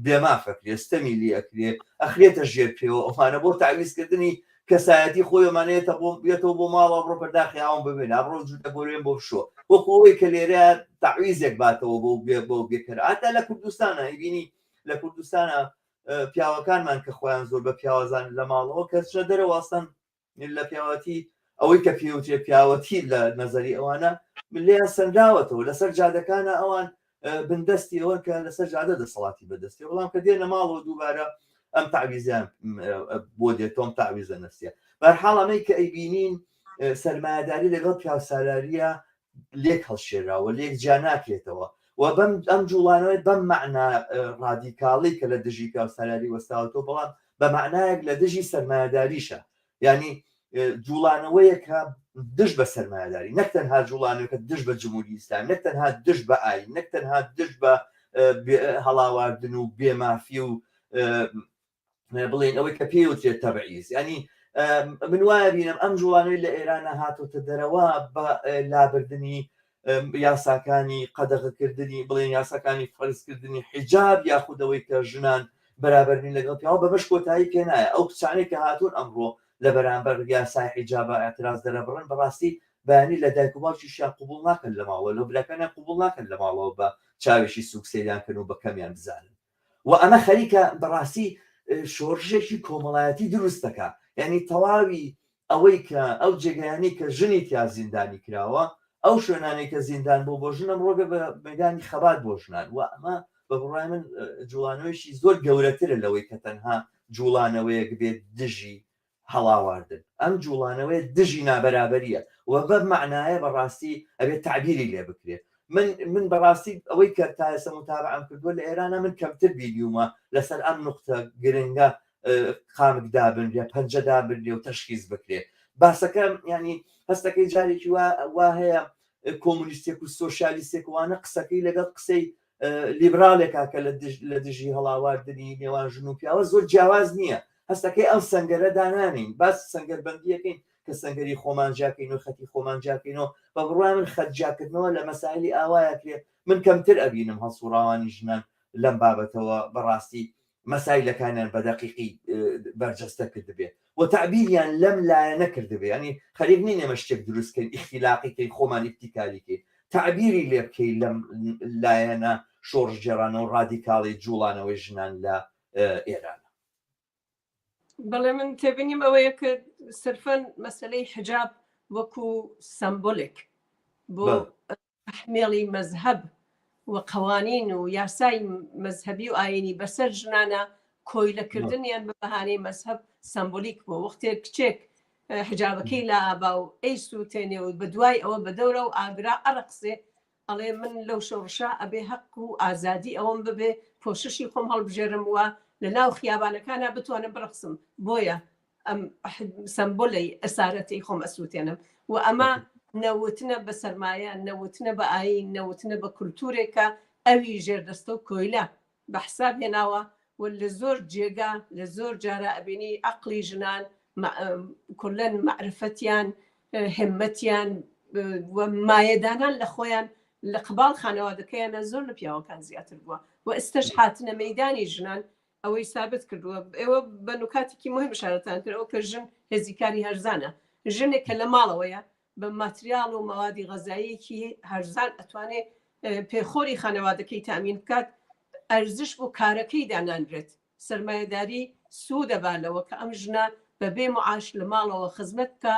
بێماف ئەکرێ، ستەمی لێ ئەکرێ، ئەخرێتە ژێر پێوە، ئەوانە بۆ تەعویزکردنی کەسایەتی خۆی ئەمانە یەتەوە بۆ ماڵەوە، بڕۆ پەرداخی ئاوم ببێنە، بڕۆ جووتە گۆرێم بۆ بشۆ، وەکو ئەوەی کە لێرە تەعویزێک باتەوە بۆ بۆ بێکەرە. هەتا لە کوردستانە ئەیبینی، لە کوردستانە پیاوەکانمان کە خۆیان زۆر بە پیاوەزان لە ماڵەوە کە چنە دەرەوە ئەسڵەن لە پیاوەتی ئەوەی کە پێوترێ پیاوەتی لە نەزەری ئەوانە لێیان سەنراوەتەوە. لەسەر جادەکانە ئەوان بندەستی ئەوەن کە لەسەر جادە دەسەڵاتی بەدەستی، بەڵام کە دێنە ماڵەوە دووبارە ئەم تعویزیان بۆ دێت، ئەم تعویزە نەفسیە. بەرحاڵ ئەمەی کە ئەیبینین سەرمایەداری لەگەڵ پیاوسالاریە لێک هەڵشێراوە، لێک جیا ناکرێتەوە و بەم ئەم جوڵانەوەی بەم مەعنا ڕادیکاڵی کە لە دژی پیاوسالاری وەستاوەتەوە، بەڵام بە مەعنایەک لە دژی سەرمایەداریشە. یعنی جوڵانەوەیەکە دژ بە سەرمایەداری، نەک تەنها جوڵانەوەکە دژ بە جمهوری ئیسلامی، نەک تەنها دژ بە ئاین، نەک تەنها دژ بە هەڵاواردن و بێمافی و بڵێن ئەوەی کە پێی وترێت تەبعیز. ینی من وایە بینم ئەم جوڵانەوەی لە ئێرانە هاتۆتە دەرەوە بە لابردنی یاساکانی قەدەغەکردنی، بڵێن یاساکانی فەرزکردنی حیجاب یاخود ئەوەی کە ژنان بەرابەر نین لەگەڵ پیاوە، بەمەش کۆتایی پێ نایە. ئەو کچانەی کە هاتوون ئەمڕۆ لە بەرامبەر یاسای حیجابە اعتراض دەرەبڕن، بەڕاستی بەیانی لە دایک و باوکیشیان قبوڵ ناکەن لە ماڵەوە، لە براکانیان قبوڵ ناکەن لە ماڵەوە بە چاوێکی سوک سەیریان کەن و بە کەمیان بزانن. و ئەمە خەریکە بەڕاستی شۆڕشێکی کۆمەڵایەتی دروست دەکا. یعنی تەواوی ئەوەی کە ئەو جێگایانەی کە ژنی تیا زیندانی کراوە، ئەو شوێنانەی کە زیندان بۆ بۆ ژن، ئەمڕۆ بێ بە مەیدانی خەبات بۆ ژنان. و ئەمە بە بڕوای من جوڵانەوەیەکی زۆر گەورەترە لەوەی کە تەنها جوڵانەوەیەک بێت دژی هەڵاواردن. ئەم جوڵانەوەیە دژی نابەرابەرییە و بەم مەعنایە بەڕاستی ئەبێت تەعبیری لێ بکرێت. من من بەڕاستی ئەوەی کە تا ئێستا متابعەم کردووە لە ئێرانە من کەمتر بینیومە لەسەر ئەم نوقتە گرنگە قامک دابنرێ پەنجە دابنرێ و تەشخیص بکرێ باسەکە ینی هەستەکەی جارێکی وا هەیە کۆمونیستێک و سۆسیالیستێک وانە قسەکەی لەگەڵ قسەی لیبرالێکا کە لە دژی هەڵاواردنی نێوان ژن و پیاوە زۆر جیاواز نییە هەستەکەی ئەم سەنگەرە دانانین باس سەنگەربەندیەکەین کە سەنگەری خۆمان جیاکەین و خەتی خۆمان جیاکەینەوە بە بڕوای من خەت جیاکردنەوە لە مەسایلی ئاوایە کرێ من کەمتر ئەبینم هەڵسوڕاوانی ژنان لەم بابەتەوە بەڕاستی مەسایلەکانیان بە دەقیقی بەرجەستە کردبێ و تەعبیریان لەم لایەنە کردبێ یانی خەریک نین ئێمە شتێک دروست کەین ئیختیلاقی کەین خۆمان ئیبتیکاری کەین تەعبیری لێ بکەین لەم لایەنە شۆڕشگێڕانە و ڕادیکاڵی جوڵانەوەی ژنان لە ئێران. بەڵێ من تێبینیم ئەوەیە کە سرفەن مەسلەی حجاب وەکو سەمبولێک بۆ تەحمیڵی مەزهەب و قەوانین و یاسای مەزهەبی و ئاینی بەسەر ژنانە کۆیلەکردنیان بە بەهانەی مەزهەب سەمبولیک بوو وەختێک کچێک حجابەکەی لا ئابا و ئەی سووتێنێ و بەدوای ئەوە بە دەورە و ئاگرا ئەڕقسێ ئەڵێ من لەو شۆڕشە ئەبێ هەق و ئازادی ئەوەم ببێ پۆششی خۆم هەڵبژێرم وە لە ناو خیابانەکانە بتوانم بڕقسم بۆیە ئەم سەمبولەی ئەسارەتی خۆم ئەسووتێنم و ئەمە نەوتنە بە سەرمایە نەوتنە بە ئاین نەوتنە بە کولتورێکە ئەوی ژێردەستە و کۆیلە بە حساب هێناوە و لە زۆر جێگا لە زۆر جارە ئەبینی عەقڵی ژنان کولەن مەعرفەتیان همەتیان و مایەدانان لە خۆیان لە قباڵ خانەوادەکەیانە زۆر لە پیاوەکان زیاتر بووە و ئێستش هاتنە مەدانی ژنان ئەوەی سابت کردووە ئێوە بە نوکاتێکی مهم ئشارەتان کرد ئەو کە ژن هێزی کاری هەرزانە ژنێک کە لە ماڵەوەیە بە ماتریاڵ و مەوادی غەزاییەکی هەرزان ئەتوانێ پێخۆری خانەوادەکەی تامین بکات ئەرزش بۆ کارەکەی دانانرێت سەرمایەداری سوودە با لەوە کە ئەم ژنە بەبێ معاش لە ماڵەوە خزمەت بکە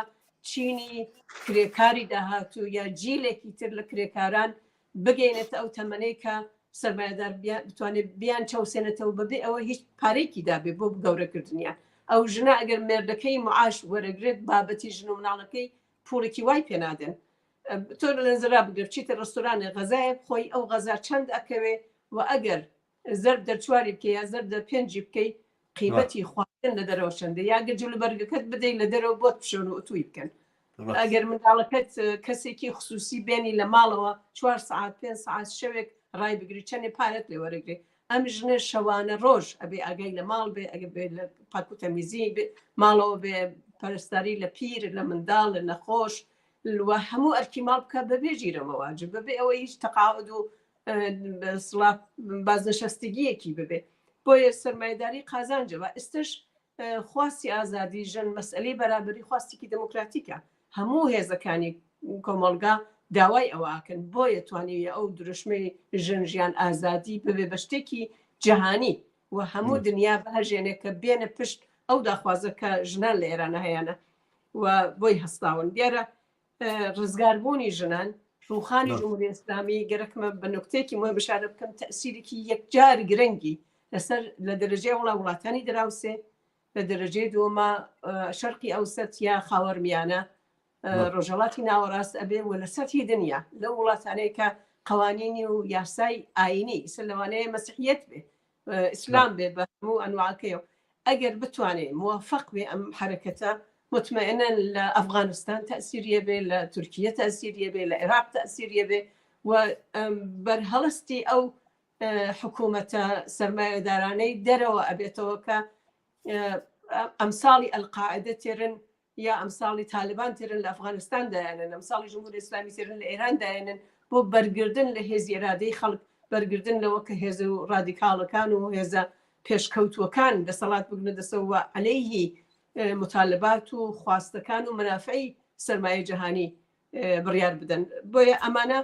چینی کرێکاری داهاتوو یا جیلێکی تر لە کرێکاران بگەینێتە ئەو تەمەنەی کە سەرمایەدار بتوانێت بیان چەوسێنێتەوە بەبێ ئەوە هیچ پارێکی دابێ بۆ گەورەکردنیان ئەو ژنە ئەگەر مێردەکەی معاش وەرەگرێت بابەتی ژن و مناڵەکەی پوڵێکی وای پێنادەن تۆ لە نەزەرا بگرە بچیتە ڕێستۆرانێ غەزایە بخۆی ئەو غەزا چەند ئەکەوێ و ئەگەر زەرب دەرچواری بکەی یا زەرب دەر پێنجی بکەی قیمەتی خواردن لە دەرەوە چەندە یا گەر جلوبەرگەکەت بدەیت لە دەرەوە بۆت بشۆن و ئوتوی بکەن ئەگەر منداڵەکەت کەسێکی خصوصی بێنی لە ماڵەوە چوار سعات پێ سعات شەوێک ڕای بگری چەندێ پارەت لێ وەرەگرێ ئەم ژنە شەوانە ڕۆژ ئەبێ ئاگای لە ماڵ بێ ئەگە بێ لە پاک و تەمیزی بێ ماڵەوە بێ پەرستاری لە پیر لە منداڵ لە نەخۆش وە هەموو ئەرکی ماڵ بکە بەبێ ژیرەمە واجب بەبێ ئەوەی هیچ تەقاعد و سڵا بازنشەستگیەکی ببێ بۆیە سەرمایەداری قازانجە و ئێستش خواستی ئازادی ژن مەسئلەی بەرابەری خواستێکی دەموکراتیکە هەموو هێزەکانی کۆمەڵگا داوای ئەوەکەن بۆیە توانیویە ئەو دروشمەی ژن ژیان ئازادی ببێ بە شتێکی جیهانی و هەموو دنیا بهەژێنێ کە بێنە پشت ئەو داخوازە کە ژنان لە ئێرانە هەیانە و بۆی هەستاون دیارە ڕزگاربوونی ژنان ڕوخانی جمهوری ئیسلامی گەرەکمە بە نوکتێکی مهم بشارە بکەم تەسیرێکی یەکجار گرنگی لەسەر لە دەرەجەی وڵا وڵاتانی دراوسێ لە دەرەجەی دووەمە شەرقی ئەوسەت یا خاوەرمیانە ڕۆژهڵاتی ناوەڕاست ئەبێ و لە سەتی دنیا لەو وڵاتانەیە کە قوانینی و یاسای ئاینی سەر لەوانەیە مەسیحیەت بێ ئیسلام بێ بە هەموو ئەنواکەیەوە ئەگەر بتوانێ موفق بێ ئەم حرەکەتە مطمئنا لە ئەفغانستان تەسیریە بێ لە تورکیە تەسیریە بێ لە عێراق تەسیریە بێ و بەرهەڵستی ئەو حکوومەتە سەرمایەدارانەی دەرەوە ئەبێتەوە کە ئەمساڵی ئەلقاعدە تێرن یا ئەمساڵی تالبان تێرن لە ئەفغانستان دایانن ئەمساڵی جمهوری ئیسلامی تێرن لە ئێران دایانن بۆ بەرگردن لە هێزی ئێرادەی خەڵک بەرگردن لەوە کە هێز و ڕادیکاڵەکان و هێزە پێشکەوتووەکان دەسەڵات بگرنە دەسەوە عەلەیهی مطالبات و خواستەکان و منافعی سەرمایە جەهانی بڕیار بدەن بۆیە ئەمانە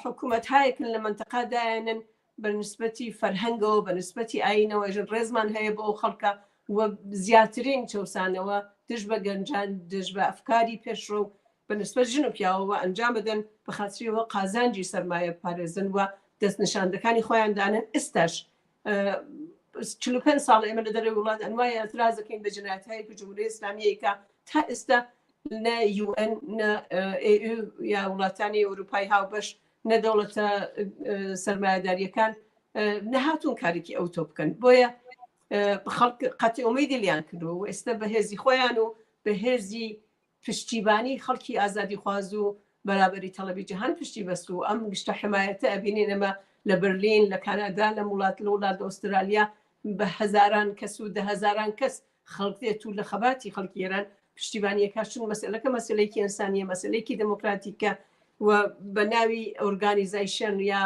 حکوومەت هایەکن لە منتەقا دایانن بە نسبەتی فەرهەنگەوە بە نسبەتی ئاینەوە ژن ڕێزمان هەیە بۆ ئەو خەڵکە و زیاترین چەوسانەوە دژ بە گەنجان دژ بە ئەفکاری پێشڕەو بە نسبەت ژن و پیاوەوە ئەنجام بدەن بە خاتریەوە قازانجی سەرمایە پارێزن و دەستنیشاندەکانی خۆیان دانن ئێستاش 45 ساڵ ئێمە لە دەرەوەی وڵات ئەنوای ئەتراز دەکەین بە جنایەتهایی کە جمهوری ئیسلامیە کە تا ئێستا نە یوئن نە ئێ یا وڵاتانی ئەوروپای هاوبەش نە دەوڵەتە سەرمایەداریەکان نەهاتوون کارێکی ئەوتۆ بکەن بۆیە خەڵک قەتی ئومیدی لیان کردووە و ئێستا بەهێزی خۆیان و بەهێزی پشتیبانی خەڵکی ئازادیخواز و بەرابەری تەڵەبی جیهان پشتی بەست و ئەم گشتە حمایەتە ئەبینین ئەمە لە بەرلین لە کانادا لە وڵات لە وڵات لە ئوسترالیا بە هەزاران کەس و دە هەزاران کەس خەڵک دێت و لە خەباتی خەڵکی ئێران پشتیبانیەکە چون مەسەلەکە مەسلەیەکی ئینسانیە مەسلەیەکی دێموکراتیکە و بە ناوی ئۆرگانیزایشن یا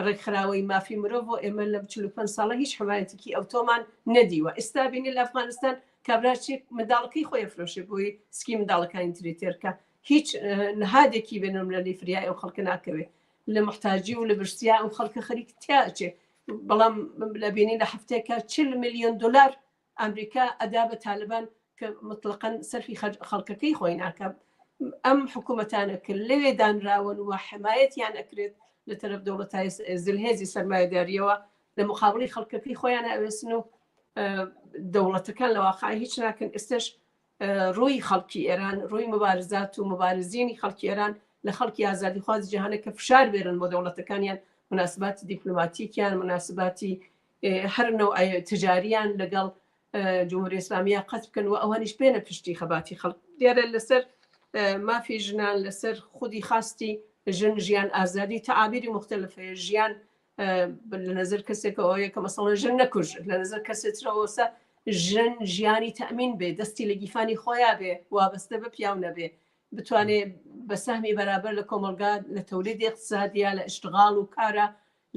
ڕێکخراوەی مافی مرۆڤ و ئێمە لەم 45 ساڵە هیچ حمایەتێکی ئەوتۆمان نەدیوە. ئێستا بینی لە ئەفغانستان کابرا چێک منداڵەکەی خۆی ئەفرۆشێ بۆی سکی منداڵەکانی تری تێرکە هیچ نهادێکی بێنملەلی فریای ئەو خەڵکە ناکەوێ لە محتاجی و لە برسیا ئەو خەڵکە خەریک تیا ئەچێ بەڵام لە بینی لە هەفتەیەکە 40 میلیۆن دلار ئەمریکا ئەدا بە تالبان کە مطلقەن سەرفی خەڵکەکەی خۆی ناکە ئەم حکوومەتانە کە لەوێ دانراون و حمایەتیان ئەکرێت لە تەرەف دەوڵەتای زلهێزی سەرمایەداریەوە لە مقابلی خەڵکەکەی خۆیان ئەوێسن و دەوڵەتەکان لە واقع هیچ ناکەن ئێستش ڕووی خەڵکی ئێران ڕووی مبارزات و مبارزینی خەڵکی ئێران لە خەڵکی ئازادیخوازی جیهانە کە فشار بێرن بۆ دەوڵەتەکانیان مناسباتی دیپلۆماتیکیان مناسباتی هەر نەوع تجاریان لەگەڵ جمهوری ئیسلامیە قەت بکەن و ئەوانیش بێنە پشتی خەباتی خەڵک دیارە لەسەر مافی ژنان لەسەر خودی خواستی ژن ژیان ئازادی تەعابیری مختلف هەیە ژیان لە نظر کەسێکەوەیە کە مەسەڵەن ژن نەکوژ لە نظر کەسێترەوەسە ژن ژیانی تەمین بێ دەستی لە گیفانی خۆیان بێ وابەستە بە پیاو نەبێ بتوانێ بە سەهمی بەرابەر لە کۆمەلگا لە تەولیدی اقتصادیە لە اشتغال و کارە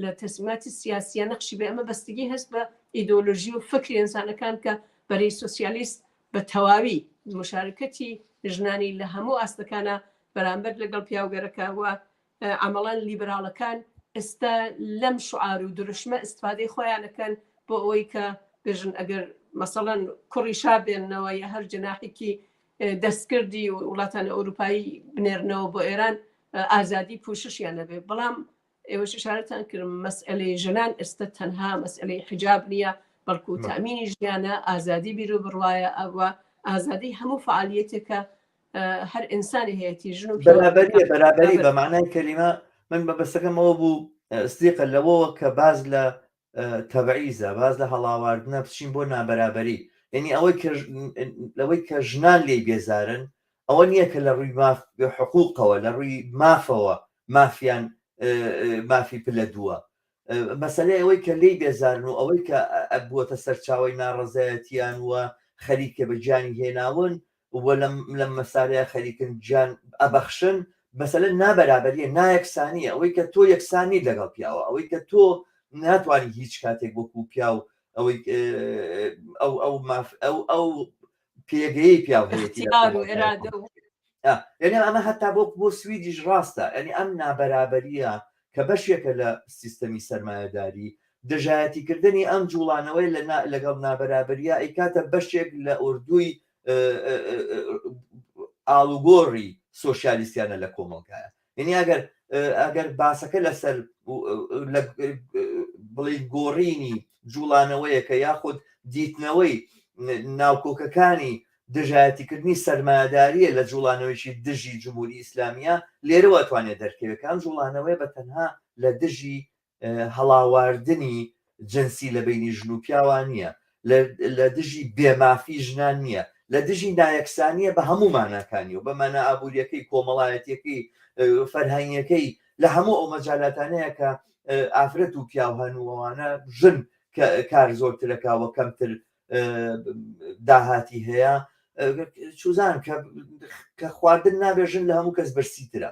لە تەسمیماتی سیاسیە نەقشی بێ ئەمە بەستگی هەست بە ئیدۆلۆژی و فکری ئینسانەکان کە بەرەی سۆسیالیست بە تەواوی مشارکەتی ژنانی لە هەموو ئاستەکانە بەرامبەر لەگەڵ پیاوگەرەکە و عەمەڵەن لیبراڵەکان ئێستا لەم شعار و دروشمە ئیستفادەی خۆیانەکەن بۆ ئەوەی کە بێژن ئەگەر مەسەڵەن کوڕی شا بێننەوە یا هەر جەناحێکی دەستکردی وڵاتانی ئەوروپایی بنێرنەوە بۆ ئێران ئازادی پوششیان نەبێ بەڵام ئێوەش ئشارەتان کرد مەسئلەی ژنان ئێستا تەنها مەسئلەی حیجاب نییە بەڵکو تامینی ژیانە ئازادی بیر و بڕواایە ئەوە ئازادی هەموو فعالیەتێکە هەر ئینسانی هەیەی ژن و بەرابەریە بەرابەری بە معنای کەلیمە من بە بەسەکەمەوە بوو سدیقە لەوەوە کە باز لە تەبعیزە باز لە هەڵاواردنە بچین بۆ نابەرابەری یعنی ئەوەی کە لەوەی کە ژنان لێی بێزارن ئەوە نییە کە لە ڕووی ماف حقوقەوە لە ڕووی مافەوە مافیان مافی پلە دووە مەسەلەی ئەوەی کە لێی بێزارن و ئەوەی کە بووەتە سەرچاوەی ناڕەزایەتیان و خەریکە بە گیانی هێناون و لەم لەم مەسالەیە خەریکن گیان ئەبەخشن مەسەلە نابەرابەریە نایەکسانیە ئەوەی کە تۆ یەکسان نیت لەگەڵ پیاوە ئەوەی کە تۆ ناتوانی هیچ کاتێک وەکو پیاو ئەوەی ئەو ئەو ماف ئەو ئەو پێگەیەی پیاو هەیەتی لە اختیار و کۆمەڵگای ئێرادە و یعنی ئەمە هەتا بۆ بۆ سویدیش ڕاستە یعنی ئەم نابەرابەریە کە بەشێکە لە سیستەمی سەرمایەداری دژایەتیکردنی ئەم جوڵانەوەی لە لەگەڵ نابەرابەریە ئەیکاتە بەشێک لە ئوردوی ئاڵوگۆڕی سۆسیالیستیانە لە کۆمەڵگایە یعنی ئەگەر ئەگەر باسەکە لەسەر بڵێ گۆڕینی جوڵانەوەیەکە یاخود دیتنەوەی ناوکۆکەکانی دژایەتیکردنی سەرمایەداریە لە جوڵانەوەیکی دژی جمهوری ئیسلامیە لێرەوە توانێت دەرکەوێت کە ئەم جوڵانەوەیە بە تەنها لە دژی هەڵاواردنی جنسی لە بینی ژن و پیاوان نییە لە دژی بێمافی ژنان نییە لە دژی نایەکسانیە بە هەموو ماناکانی و بە مانا ئابوووریەکەی کۆمەڵایەتیەکەی فەرهەنگیەکەی لە هەموو ئەو مەجالاتانەیە کە ئافرەت و پیاو هەن و ئەوانە ژن کار زۆرترەکەوە کەمتر داهاتی هەیە چوزان کە خواردن نابێ ژن لە هەموو کەس برسیترە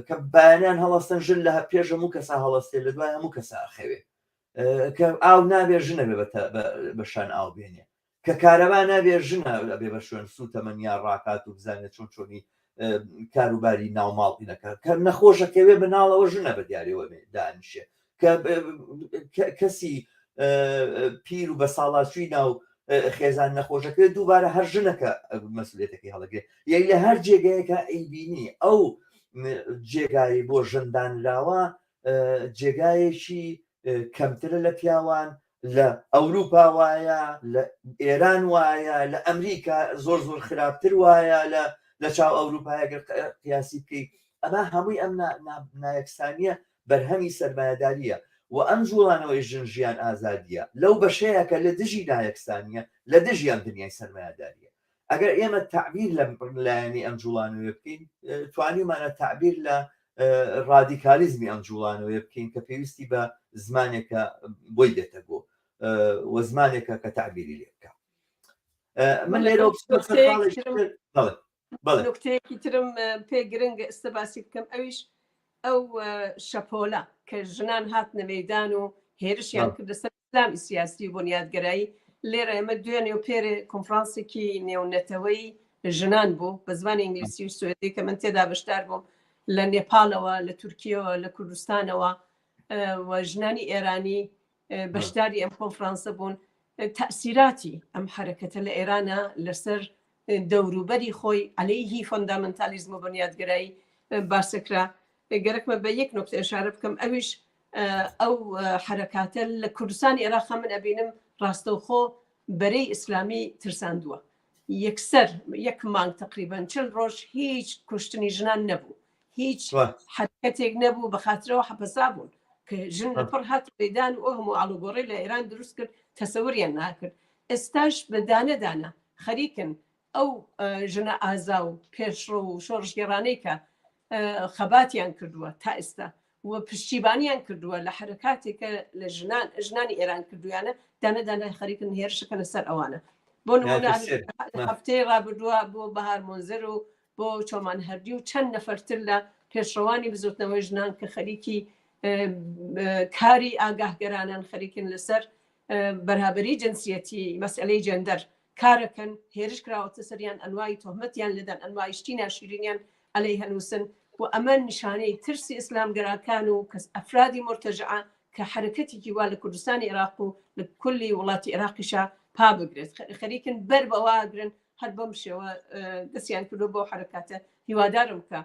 کە بەیانیان هەڵەستن ژن لە پێش هەموو کەسا هەڵەستێ لە دوای هەموو کەسا ئەخەوێ کە ئاو نابێ ژنە بێ بە شان ئاو بێنێ کە کارەبا نابێ ژنە ئەبێ بە شوێن سوتەمەنیا ڕاکات و بزانێت چۆن چۆنی کاروباری ناوماڵی نەکات کە نەخۆشەکەوێ مناڵەوە ژنە بە دیارەوە دانیشێ کە کەسی پیر و بە ساڵاچووی ناو خێزان نەخۆشەکەوێت دووبارە هەر ژنەکە مەسولێتەکەی هەڵەگرێت یعنی لە هەر جێگایەکە ئەیبینی ئەو جێگای بۆ ژندانراوە جێگایەکی کەمترە لە پیاوان لە ئەوروپا وایە لە ئێران وایە لە ئەمریکا زۆر زۆر خراپتر وایە لە لە چاو ئەوروپایە گەر قیاسی بکەیت. ئەمە هەمووی ئەم نایەکسانیە بەرهەمی سەرمایەداریە و ئەم جوڵانەوەی ژن ژیان ئازادیە لەو بەشەیە کە لە دژی نایەکسانیە لە دژی ئەم دنیای سەرمایەداریە ئەگەر ئێمە تەعبیر لەم لایەنی ئەم جوڵانەوەیە بکەین توانیمانە تەعبیر لە ڕادیکالیزمی ئەم جوڵانەوەیە بکەین کە پێویستی بە زمانێکە بۆی دێتە گۆ و زمانێکە کە تەعبیری لێ بکە من لێرە نکتەیەکی ترم پێ گرنگە ئێستا باسی بکەم ئەویش ئەو شەپۆلە کە ژنان هاتنە مەدان و هێرشیان کردە سەر ئیسلامی سیاسی و بنیادگەرایی لێرە ئێمە دوێنێ و پێرێ کۆنفرانسێکی نێونەتەوەی ژنان بوو بە زمانی ئینگلیسی و سوێدی کە من تێدا بەشدار بووم لە نێپالەوە لە تورکیەوە لە کوردستانەوە و ژنانی ئێرانی بەشداری ئەم کۆنفرانسە بوون تەسیراتی ئەم حرەکەتە لە ئێرانە لەسەر دەوروبەری خۆی عەلەیهی فۆندامنتالیزم و بنیادگەرایی باسەکرا گەرەکمە بە یەک نکتە ئشارە بکەم ئەویش ئەو حرەکاتە لە کوردستانی عێراق من ئەبینم ڕاستەوخۆ بەرەی ئیسلامی ترساندووە یەکسەر یەک مانگ تقریبان چل ڕۆژ هیچ کوشتنی ژنان نەبوو هیچ حرکەتێک نەبوو بە خاترەوە حەپەسا بوون کە ژن لە پڕ هات پەیدان و هەموو ئاڵوگۆڕی لە ئێران دروست کرد تەسەوریان ناکرد ئێستاش بە دانە دانە خەریکن ئەو ژنە ئازا و پێشڕەو و شۆڕشگێڕانەی کە خەباتیان کردووە تا ئێستا و پشتیبانیان کردووە لە حرەکاتێکە لە ژنان ژنانی ئێران کردویانە دانە دانە خەریکن هێرشەکەنە سەر ئەوانە بۆ نمونە هەفتەی ڕابردووە بۆ بەهار مۆنزەر و بۆ چۆمان هەردی و چەند نەفەرتر لە پێشڕەوانی بزوتنەوەی ژنان کە خەریکی کاری ئاگاهگەرانن خەریکن لەسەر بەرابەری جنسیەتی مەسئلەی جێندەر کارەکەن هێرش کراوەتە سەریان ئەنوای تۆهمەتیان لێدان ئەنوای شتی ناشیرینیان عەلەیه نووسن و ئەمە نیشانەی ترسی ئیسلامگەراکان و کەس ئەفرادی مورتەجعە کە حەرەکەتێکی وا لە کوردستانی عێراق و لە کولی وڵاتی عێراقیشا پا بگرێت خەریکن بەر بەوە ئەگرن هەر بەم شێوە دەستیان کردو بۆ حەرەکاتە هیوادارم کە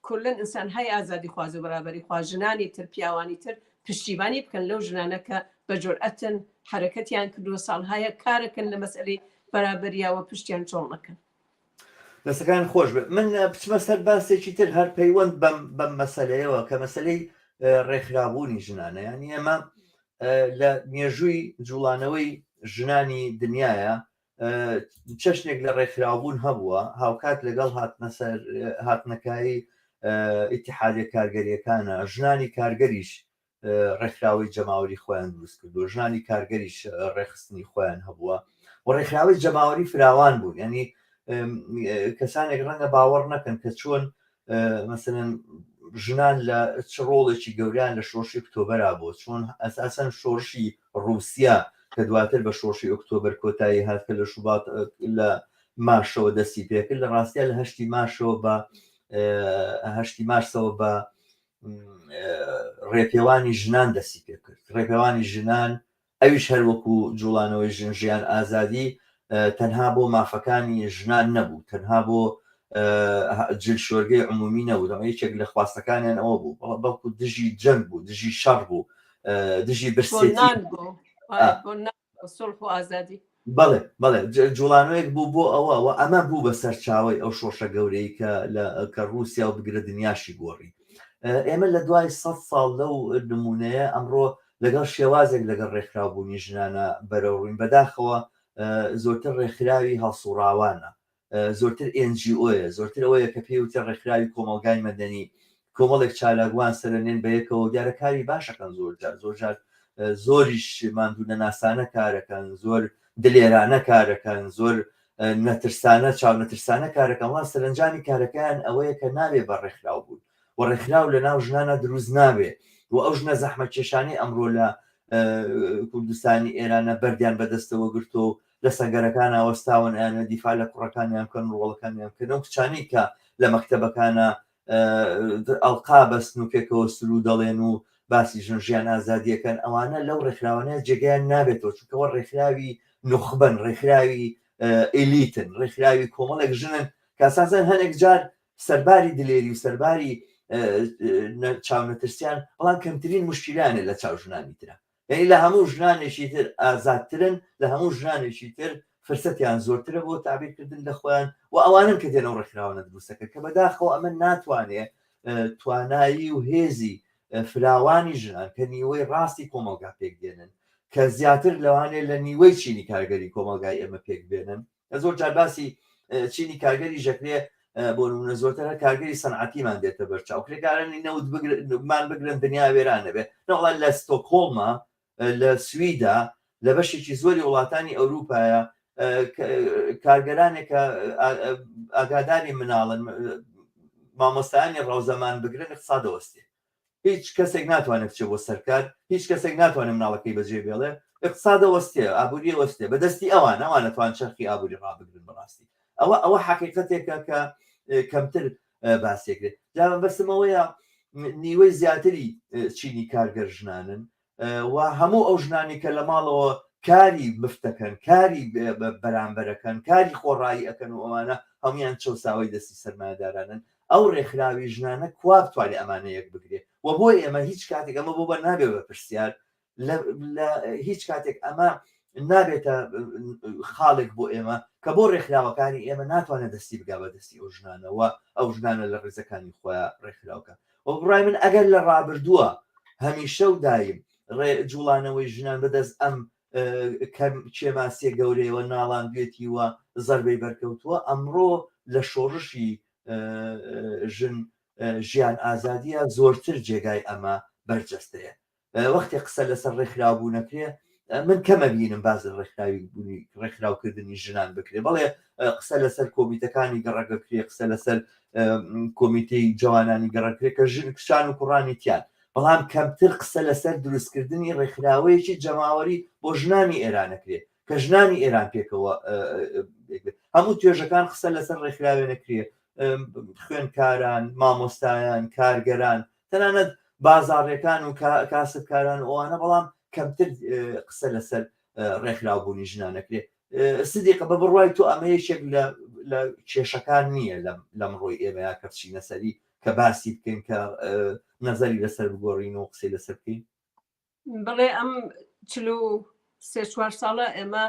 کلن ئینسان های ئازادی خواز و بەرابەری خوا ژنانی تر پیاوانی تر پشتیبانی بکەن لەو ژنانە کە بە جۆرئەتن حرەکەتیان کردووە ساڵهایە کارەکەن لە مەسئلەی بەرابەریاوە پشتیان چۆڵ نەکەن. دەستەکان خۆش بێت من بچمە سەر باسێکی تر هەر پەیوەند بەم بەم مەسلەیەوە کە مەسلەی ڕێکخرابوونی ژنانە یانی ئێمە لە مێژووی جوڵانەوەی ژنانی دنیاە چەشنێک لە ڕێکخراوبوون هەبووە هاوکات لەگەڵ هاتنەسەر هاتنەکایی ئیتحادیە کارگەریەکانە ژنانی کارگەریش ڕێکخراوەی جەماوەری خۆیان دروست کردو ژنانی کارگەریش ڕێکخستنی خۆیان هەبووە و ڕێکخراوەی جەماوەری فراوان بوون ینی کەسانێک ڕەنگە باوەڕ نەکەن کە چۆن مەسەلەن ژنان لە چ ڕۆڵێکی گەوریان لە شۆڕشی ئۆکتۆبەرا بوو چۆن ئەساسەن شۆڕشی ڕووسیا کە دواتر بە شۆڕشی ئۆکتۆبەر کۆتایی هات کە لە شوبات لە مارشەوە دەستی پێکرد لە ڕاستیا لە هەشتی مارشەوە بە هەشتی مارسەوە بە ڕێپێوانی ژنان دەستی پێکرد ڕێپێوانی ژنان ئەویش هەر وەکو جوڵانەوەی ژن ژیان ئازادی تەنها بۆ مافەکانی ژنان نەبوو تەنها بۆ جل شۆرگەی عمومی نەبوو دەڵێ یەکێک لە خواستەکانیان ئەوە بوو بەڵکو دژی جەنگ بوو دژی شەڕ بوو دژی برسێتی صلح و ئازادی بەڵێ بەڵێ جوڵانەوەیەک بوو بۆ ئەوە و ئەمە بوو بە سەرچاوەی ئەو شۆڕشە گەورەی کە لە کە ڕووسیا و بگرە دنیاشی گۆڕی ئێمە لە دوای سە ساڵ لەو نمونەیە ئەمڕۆ لەگەڵ شێوازێک لەگەڵ ڕێکخراوبوونی ژنانە بەرەوڕووین بەداخەوە زۆرتر ڕێکخراوی هەڵسوڕاوانە زۆرتر NGO یە زۆرتر ئەوەیە کە پێی وترێ ڕێکخراوی کۆمەڵگای مەدەنی کۆمەڵێک چالاکوان سەرنێن بەیەکەوە دیارە کاری باشەکەن زۆر جار زۆر جار زۆریش ماندوو نەناسانە کارەکەن زۆر دلێرانە کارەکەن زۆر نەترسانە چاونەترسانە کارەکەن وڵام سەرنجامی کارەکەیان ئەوەیە کە نابێ بە ڕێکخراو بوون و ڕێکخراو لە ناو ژنانە دروست نابێ و ئەو ژنە زەحمەتکێشانەی ئەمڕۆ لە کوردستانی ئێرانە بەردیان بەدەستەوە گرتووە و لە سەنگەرەکانا وەستاون ئەیانەوێت دیفاع لە کوڕەکانیان بکەن و ڕۆڵەکانیان بکەن ئەو کچانەی کە لە مەکتەبەکانە ئەڵقا بەستن و پێکەوە سروو دەڵێن و باسی ژن ژیان ئازادیەکەن ئەوانە لەو ڕێکخراوانە جێگەیان نابێتەوە چونکەوە ڕێکخراوی نوخبەن ڕێکخراوی ئێلیتن ڕێکخراوی کۆمەڵێک ژنن کە ئەساسەن هەنێک جار سەرباری دلێری و سەرباری چاونەترسیان بەڵام کەمترین مشکیلانە لە چاو ژنانی ترە یعنی لە هەموو ژنانێکی تر ئازادترن لە هەموو ژنانێکی تر. فرسەتیان زۆرترە بۆ تەعبیرکردن لە خۆیان و ئەوانن کە دێن ئەو ڕێکخراوانە دروستەکەن کە بەداخەوە ئەمە ناتوانێ توانایی و هێزی فراوانی ژنان کە نیوەی ڕاستی کۆمەڵگا پێک دێنن کە زیاتر لەوانەیە لە نیوەی چینی کارگەری کۆمەڵگای ئێمە پێک بێنن زۆر جار باسی چینی کارگەری ژەکرێ بۆ نمونە زۆرتر هەر کارگەری سەنعەتیمان دێتە بەرچاو کرێکارانی نەوت مان بگرن دنیا وێران نەبێ نەوەڵا لە ستۆکهۆڵما لە سویدا لە بەشێکی زۆری وڵاتانی ئەوروپایە کارگەرانێک کە ئاگاداری مناڵن مامۆستایانی ڕەوزەمان بگرن اقتصاد دەوەستێ هیچ کەسێک ناتوانێت بچێ بۆ سەرکار هیچ کەسێک ناتوانێت مناڵەکەی بەجێ بێڵێ اقتصادە وەستێ ئابووریە وەستێ بەدەستی ئەوان ئەوان ئەتوان چەرخی ئابووری ڕابگرن بەڕاستی ئەوە ئەوە حەقیقەتێکە کە کەمتر باسێکرێت جا بەسمەوەیە نیوەی زیاتری چینی کارگەر ژنانن و هەموو ئەو ژنانی کە لە ماڵەوە کاری مفتەکەن کاری بەرامبەرەکەن کاری خۆڕایی ئەەکەن و ئەوانە هەمویان چەساوەی دەستی سەرمایەدارانن ئەو ڕێکخراوی ژنانە کوا بتوانێت ئەمانە یەک بگرێ و بۆ ئێمە هیچ کاتێک ئەمە بۆ بە نابێ بە پرسیار لە هیچ کاتێک ئەمە نابێتە خاڵێک بۆ ئێمە کە بۆ ڕێکخراوەکانی ئێمە ناتوانێت دەستی بگا بە دەستی ئەو ژنانەوە ئەو ژنانە لە ڕیزەکانی خۆیان ڕێکخراوکە و بڕای من ئەگەر لە ڕابردووە هەمیشە و دایم ڕێ جوڵانەوەی ژنان بەدەست ئەم کەم کێماسیە گەورەیەوە ناڵاندوێتی و زەربەی بەرکەوتووە ئەمڕۆ لە شۆڕشی ژن ژیان ئازادیە زۆرتر جێگای ئەمە بەرجەستەیە وەختێ قسە لەسەر ڕێکخراوبوون ئەکرێ من کەمە بینم باز لە ڕێکخراوی بوونی ڕێکخراوکردنی ژنان بکرێ بەڵێ قسە لەسەر کۆمیتەکانی گەڕەکە کرێ قسە لەسەر کۆمیتەی جوانانی گەڕەکرێ کە ژن کچان و کوڕانی تیان بەڵام کەمتر قسە لەسەر دروستکردنی ڕێکخراوەیەکی جەماوەری بۆ ژنانی ئێرانەکرێ کە ژنانی ئێران پێکەوە هەموو توێژەکان قسە لەسەر ڕێکخراوێ نەکرێ خوێنکاران مامۆستایان کارگەران تەنانەت بازاڕیەکان و کاسبکاران و ئەوانە بەڵام کەمتر قسە لەسەر ڕێکخراوبوونی ژنان نەکرێ سدیقە بە بڕوای تۆ ئەمە یەکێک لە کێشەکان نییە لەم ڕۆی ئێمەیا کە بچینە سەری کە باسی بکەین کە نەزەری لەسەر بگۆڕین و قسەی لەسەر بکەین بڵێ ئەم 43 چوار ساڵە ئێمە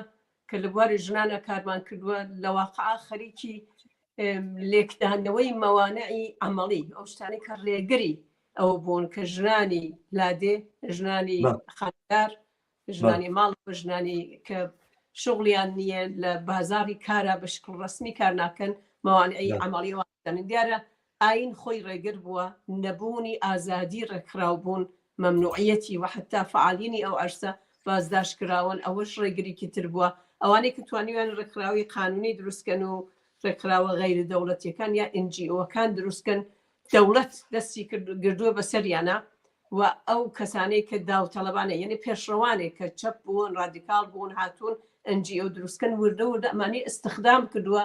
کە لە بواری ژنانە کارمان کردووە لە واقعا خەریکی لێکدانەوەی مەوانعی عملی ئەو شتانەی کە ڕێگری ئەوە بوون کە ژنانی لادێ ژنانی خاندار ژنانی ماڵ ژنانی کە شغلیان نییە لە بازاری کارە بە شکل ڕسمی کار ناکەن مەوانعی عملی دەنن دیارە ئاین خۆی ڕێگر بووە نەبوونی ئازادی ڕێکخراو بوون مەمنوعیەتی وە حەتا فەعالینی ئەو عەرسە بازداشت کراون ئەوەش ڕێگریکی تر بووە ئەوانەی کە توانیویان ڕێکخراوی قانونی دروستکەن و ڕێکخراوە غەیرە دەوڵەتیەکان یا NGO ەکان دروستکەن دەوڵەت دەستی گردووە بەسەریانە و ئەو کەسانەی کە داوتەڵەبانە یعنی پێشڕەوانێک کە چەپ بوون ڕادیکاڵ بوون هاتوون NGO دروستکەن وردە وردە ئەمانی استخدام کردووە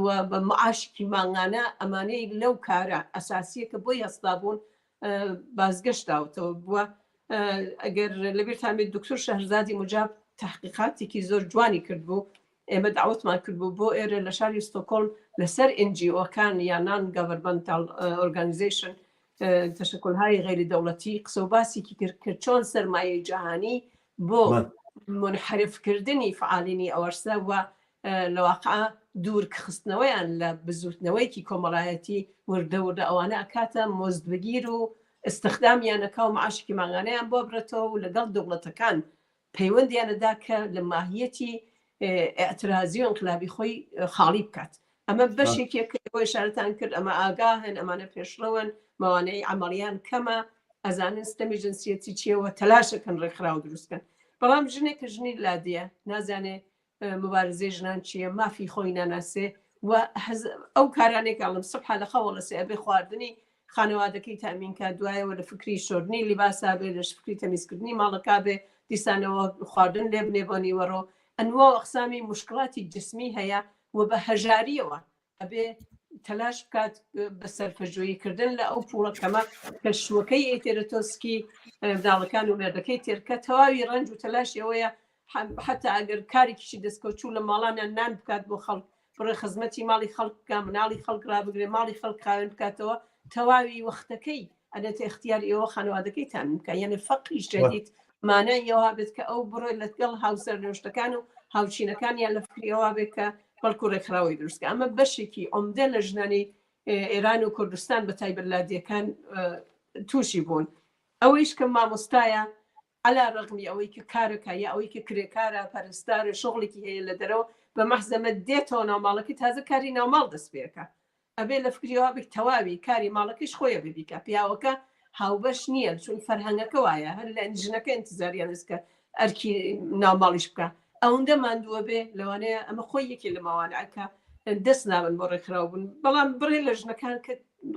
و بە معاشێکی مانگانە ئەمانەی لەو کارە ئەساسیە کە بۆی هەستا بوون بازگەشت داوتەوە بووە ئەگەر لەبیرتان بێت دکتۆر شەهرزادی مجاب تحقیقاتێکی زۆر جوانی کردبوو ئێمە داوەتمان کردبوو بۆ ئێرە لە شاری ستۆکۆڵم لەسەر NGO ەکان یا non governmental organization تشکلهای غیری دەوڵەتی قسە و باسێکی کرد کە چۆن سەرمایەی جەهانی بۆ منحرفکردنی فعالینی ئەوەرسە و لە واقع دوور خستنەوەیان لە بزوتنەوەیەکی کۆمەڵایەتی وردە وردە ئەوانە ئەکاتە مزدبگیر و استخدامیانەکە و معاشێکی مانگانەیان بۆ برێتەوە و لەگەڵ دەوڵەتەکان پەیوەندیانەدا کە لە ماهیەتی ئیعترازی و ئینقلابی خۆی خاڵی بکات ئەمە بەشێکێک کە ئێوە ئیشارەتان کرد ئەمە ئاگاهن ئەمانە پێشڕەون مەوانەی عەمەڵیان کەمە ئەزانن ستەمی جنسیەتی چیەوە تەلاشەکەن ڕێکخراو دروستکەن بەڵام ژنێک کە ژنی لادێە نازانێ مبارزەی ژنان چییە مافی خۆی ناناسێ و ئەو کارانێک ئەڵم سبحە لە خەوە لەسێ ئەبێ خواردنی خانەوادەکەی تامین کا دوایەوە لە فکری شۆردنی لیباسا بێ لە فکری تەمیزکردنی ماڵەکە بێ دیسانەوە خواردن لێ بنێ بۆ نیوەڕۆ ئەنوا و ئەقسامی مشکڵاتی جسمی هەیە و بە هەژاریەوە ئەبێ تەلاش بکات بە سەرفەجۆیی کردن لە ئەو پوڵە کەمە کە شووەکەی ئەیتێرە سکی مناڵەکان و مێردەکەی تێرکە تەواوی ڕەنج و تەلاشی ئەوەیە حتا ئەگەر کارێکیشی دەستکەوت چوو لە ماڵانیان نان بکات بۆ خەڵک بڕێ خزمەتی ماڵی خەڵک بکە مناڵی خەڵک ڕابگرێ ماڵی خەڵک خاوێن بکاتەوە تەواوی وەختەکەی ئەنێتە اختیار ئێوە خانەوادەکەیتان بکە یعنی فەقری شدید مانای ئەوە بێت کە ئەو بڕێ لەگەڵ هاوسەر نوشتەکان و هاوچینەکانیان لە فکری ئەوە بێت کە بەڵکو ڕێکخراوەی دروستکە ئەمە بەشێکی عمدە لە ژنانی ئێران و کوردستان بە تایبەت لادێکان تووشی بوون ئەوەیش کە مامۆستایە عەلا ڕەغمی ئەوەی کە کارەکە یا ئەوەی کە کرێکارە پەرستارە شغڵێکی هەیە لە دەرەوە بە مەحزەمە دێتەوە ناو ماڵەکەی تازە کاری ناوماڵ دەست پێکە ئەبێ لە فکری وا بێت تەواوی کاری ماڵەکەیش خۆی ئەبێ بیکا پیاوەکە هاوبەش نییە چون فەرهەنگەکە وایە هەر لە ژنەکە ئینتزاریان ئەست کە ئەرکی ناوماڵیش بکە ئەوەندە ماندووە بێ لەوانەیە ئەمە خۆی یەکێ لە ماوانەکە دەست نابن بۆ ڕێکخراو بوون بەڵام بڕێ لە ژنەکان کە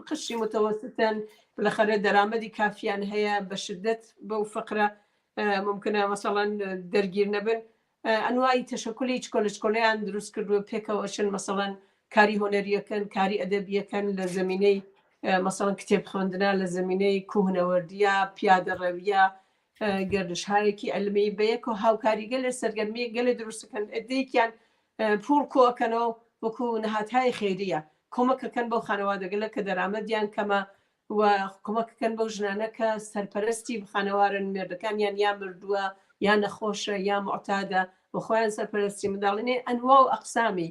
قشری متەوەستن بلەخەرە دەرامەتی کافیان هەیە بە شدت بەو فقرە ممکنە مەسەڵەن دەرگیر نەبن ئەنوای تەشەکولی چکۆلە چکۆلەیان دروست کردووە پێکەوە ئەچن مەسەڵەن کاری هۆنەریەکەن کاری ئەدەبیەکەن لە زمینەی مەسەڵەن کتێب خوێندنا لە زمینەی کوهنەوەردیە پیادەڕەویە گردشهایەکی علمی بەیەکەوە هاوکاری گەلێ سەرگەرمی گەلێ دروستەکەن ئەدەیەکیان پوڵ کۆئەکەنەوە وەکو نەهاتهای خێریە کۆمەکەکەن بەو خانەوادەگەلە کە دەرامەدیان کەمە و کۆمەکەکەن بەو ژنانە کە سەرپەرستی خانەوارن مێردەکانیان یا مردووە یا نەخۆشە یا معتادە و خۆیان سەرپەرستی منداڵینێ ئەنوا و ئەقسامی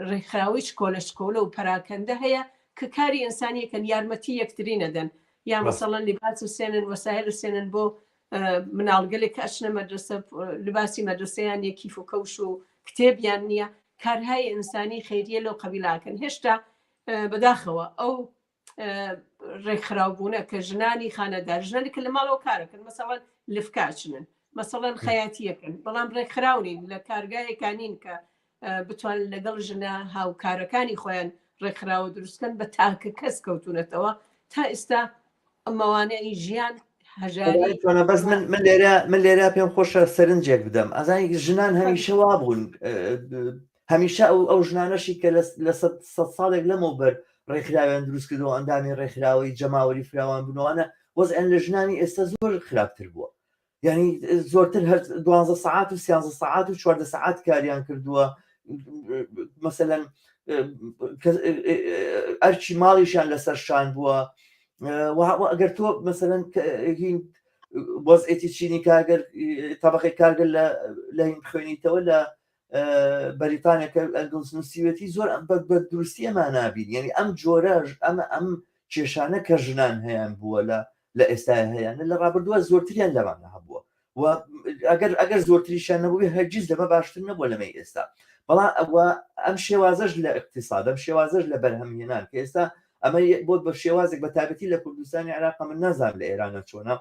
ڕێکخراوەی چکۆلە چکۆلە و پەراکەندە هەیە کە کاری ئینسانیەکەن یارمەتی یەکتری نەدەن یا مەسەڵەن لیباس و سێنن وەسایل و سێنن بۆ مناڵگەلێک کە ئەچنە مەدرسە لباسی مەدرسەیان نیە کیف و کەوش و کتێبیان نییە کارهای ئینسانی خەیریە لەو قەبیلاکەن هێشتا بەداخەوە ئەو ڕێکخراوبوونە کە ژنانی خانەدار ژنانی کە لە ماڵەوە کارەکەن مەسەڵەن لفکاچنن مەسەڵەن خەیاتیەکەن بەڵام ڕێکخراونین لە کارگایەکانین کە بتوانن لەگەڵ ژنە هاوکارەکانی خۆیان ڕێکخراوە دروستکەن بە تاکە کەس کەوتونەتەوە تا ئێستا مەوانعی ژیان هەژاری چۆنە بەس من من لێرە من لێرە پێم خۆشە سەرنجێک بدەم ئەزانی ژنان هەمیشە وا بوون هەمیشە ئەو ئەو ژنانەشی کە لە سەد ساڵێک لەمەوبەر ڕێکخراویان دروست کردەوە ئەندامی ڕێکخراوەی جەماوەری فراوان بوونەوەە وەزعیان لە ژنانی ئێستا زۆر خراپتر بووە یعنی زۆرتر هەر دوانزە سەعات و سیانزە سەعات و چواردە سەعات کاریان کردووە مەسەلەن ئەرچی ماڵیشیان لەسەر شان بووە ئەگەر تۆ مەسەلەن وەزعێتی چینی کارگەر تەبقی کارگەر لە لە هین بخوێنیتەوە لە بەریتانیا کە ئەنگلس نووسیوێتی زۆر بە دروستی ئەما نابین یعنی ئەم جۆرە ئەمە ئەم کێشانە کە ژنان هەیان بووە لە لە ئێستا هەیەە لە ڕابردووە زۆرتریان لەمانە هەبووە و ئەگەر ئەگەر زۆرتریشیان نەبووی هەرگیز لەمە باشتر نەبووە لەمەی ئێستا بەڵام ئەوە ئەم شێوازەش لە اقتصاد ئەم شێوازەش لە بەرهەمهێنان کە ئێستا ئەمە بۆ بە شێوازێک بە تایبەتی لە کوردستانی عێراق من نازانم لە ئێرانە چۆنە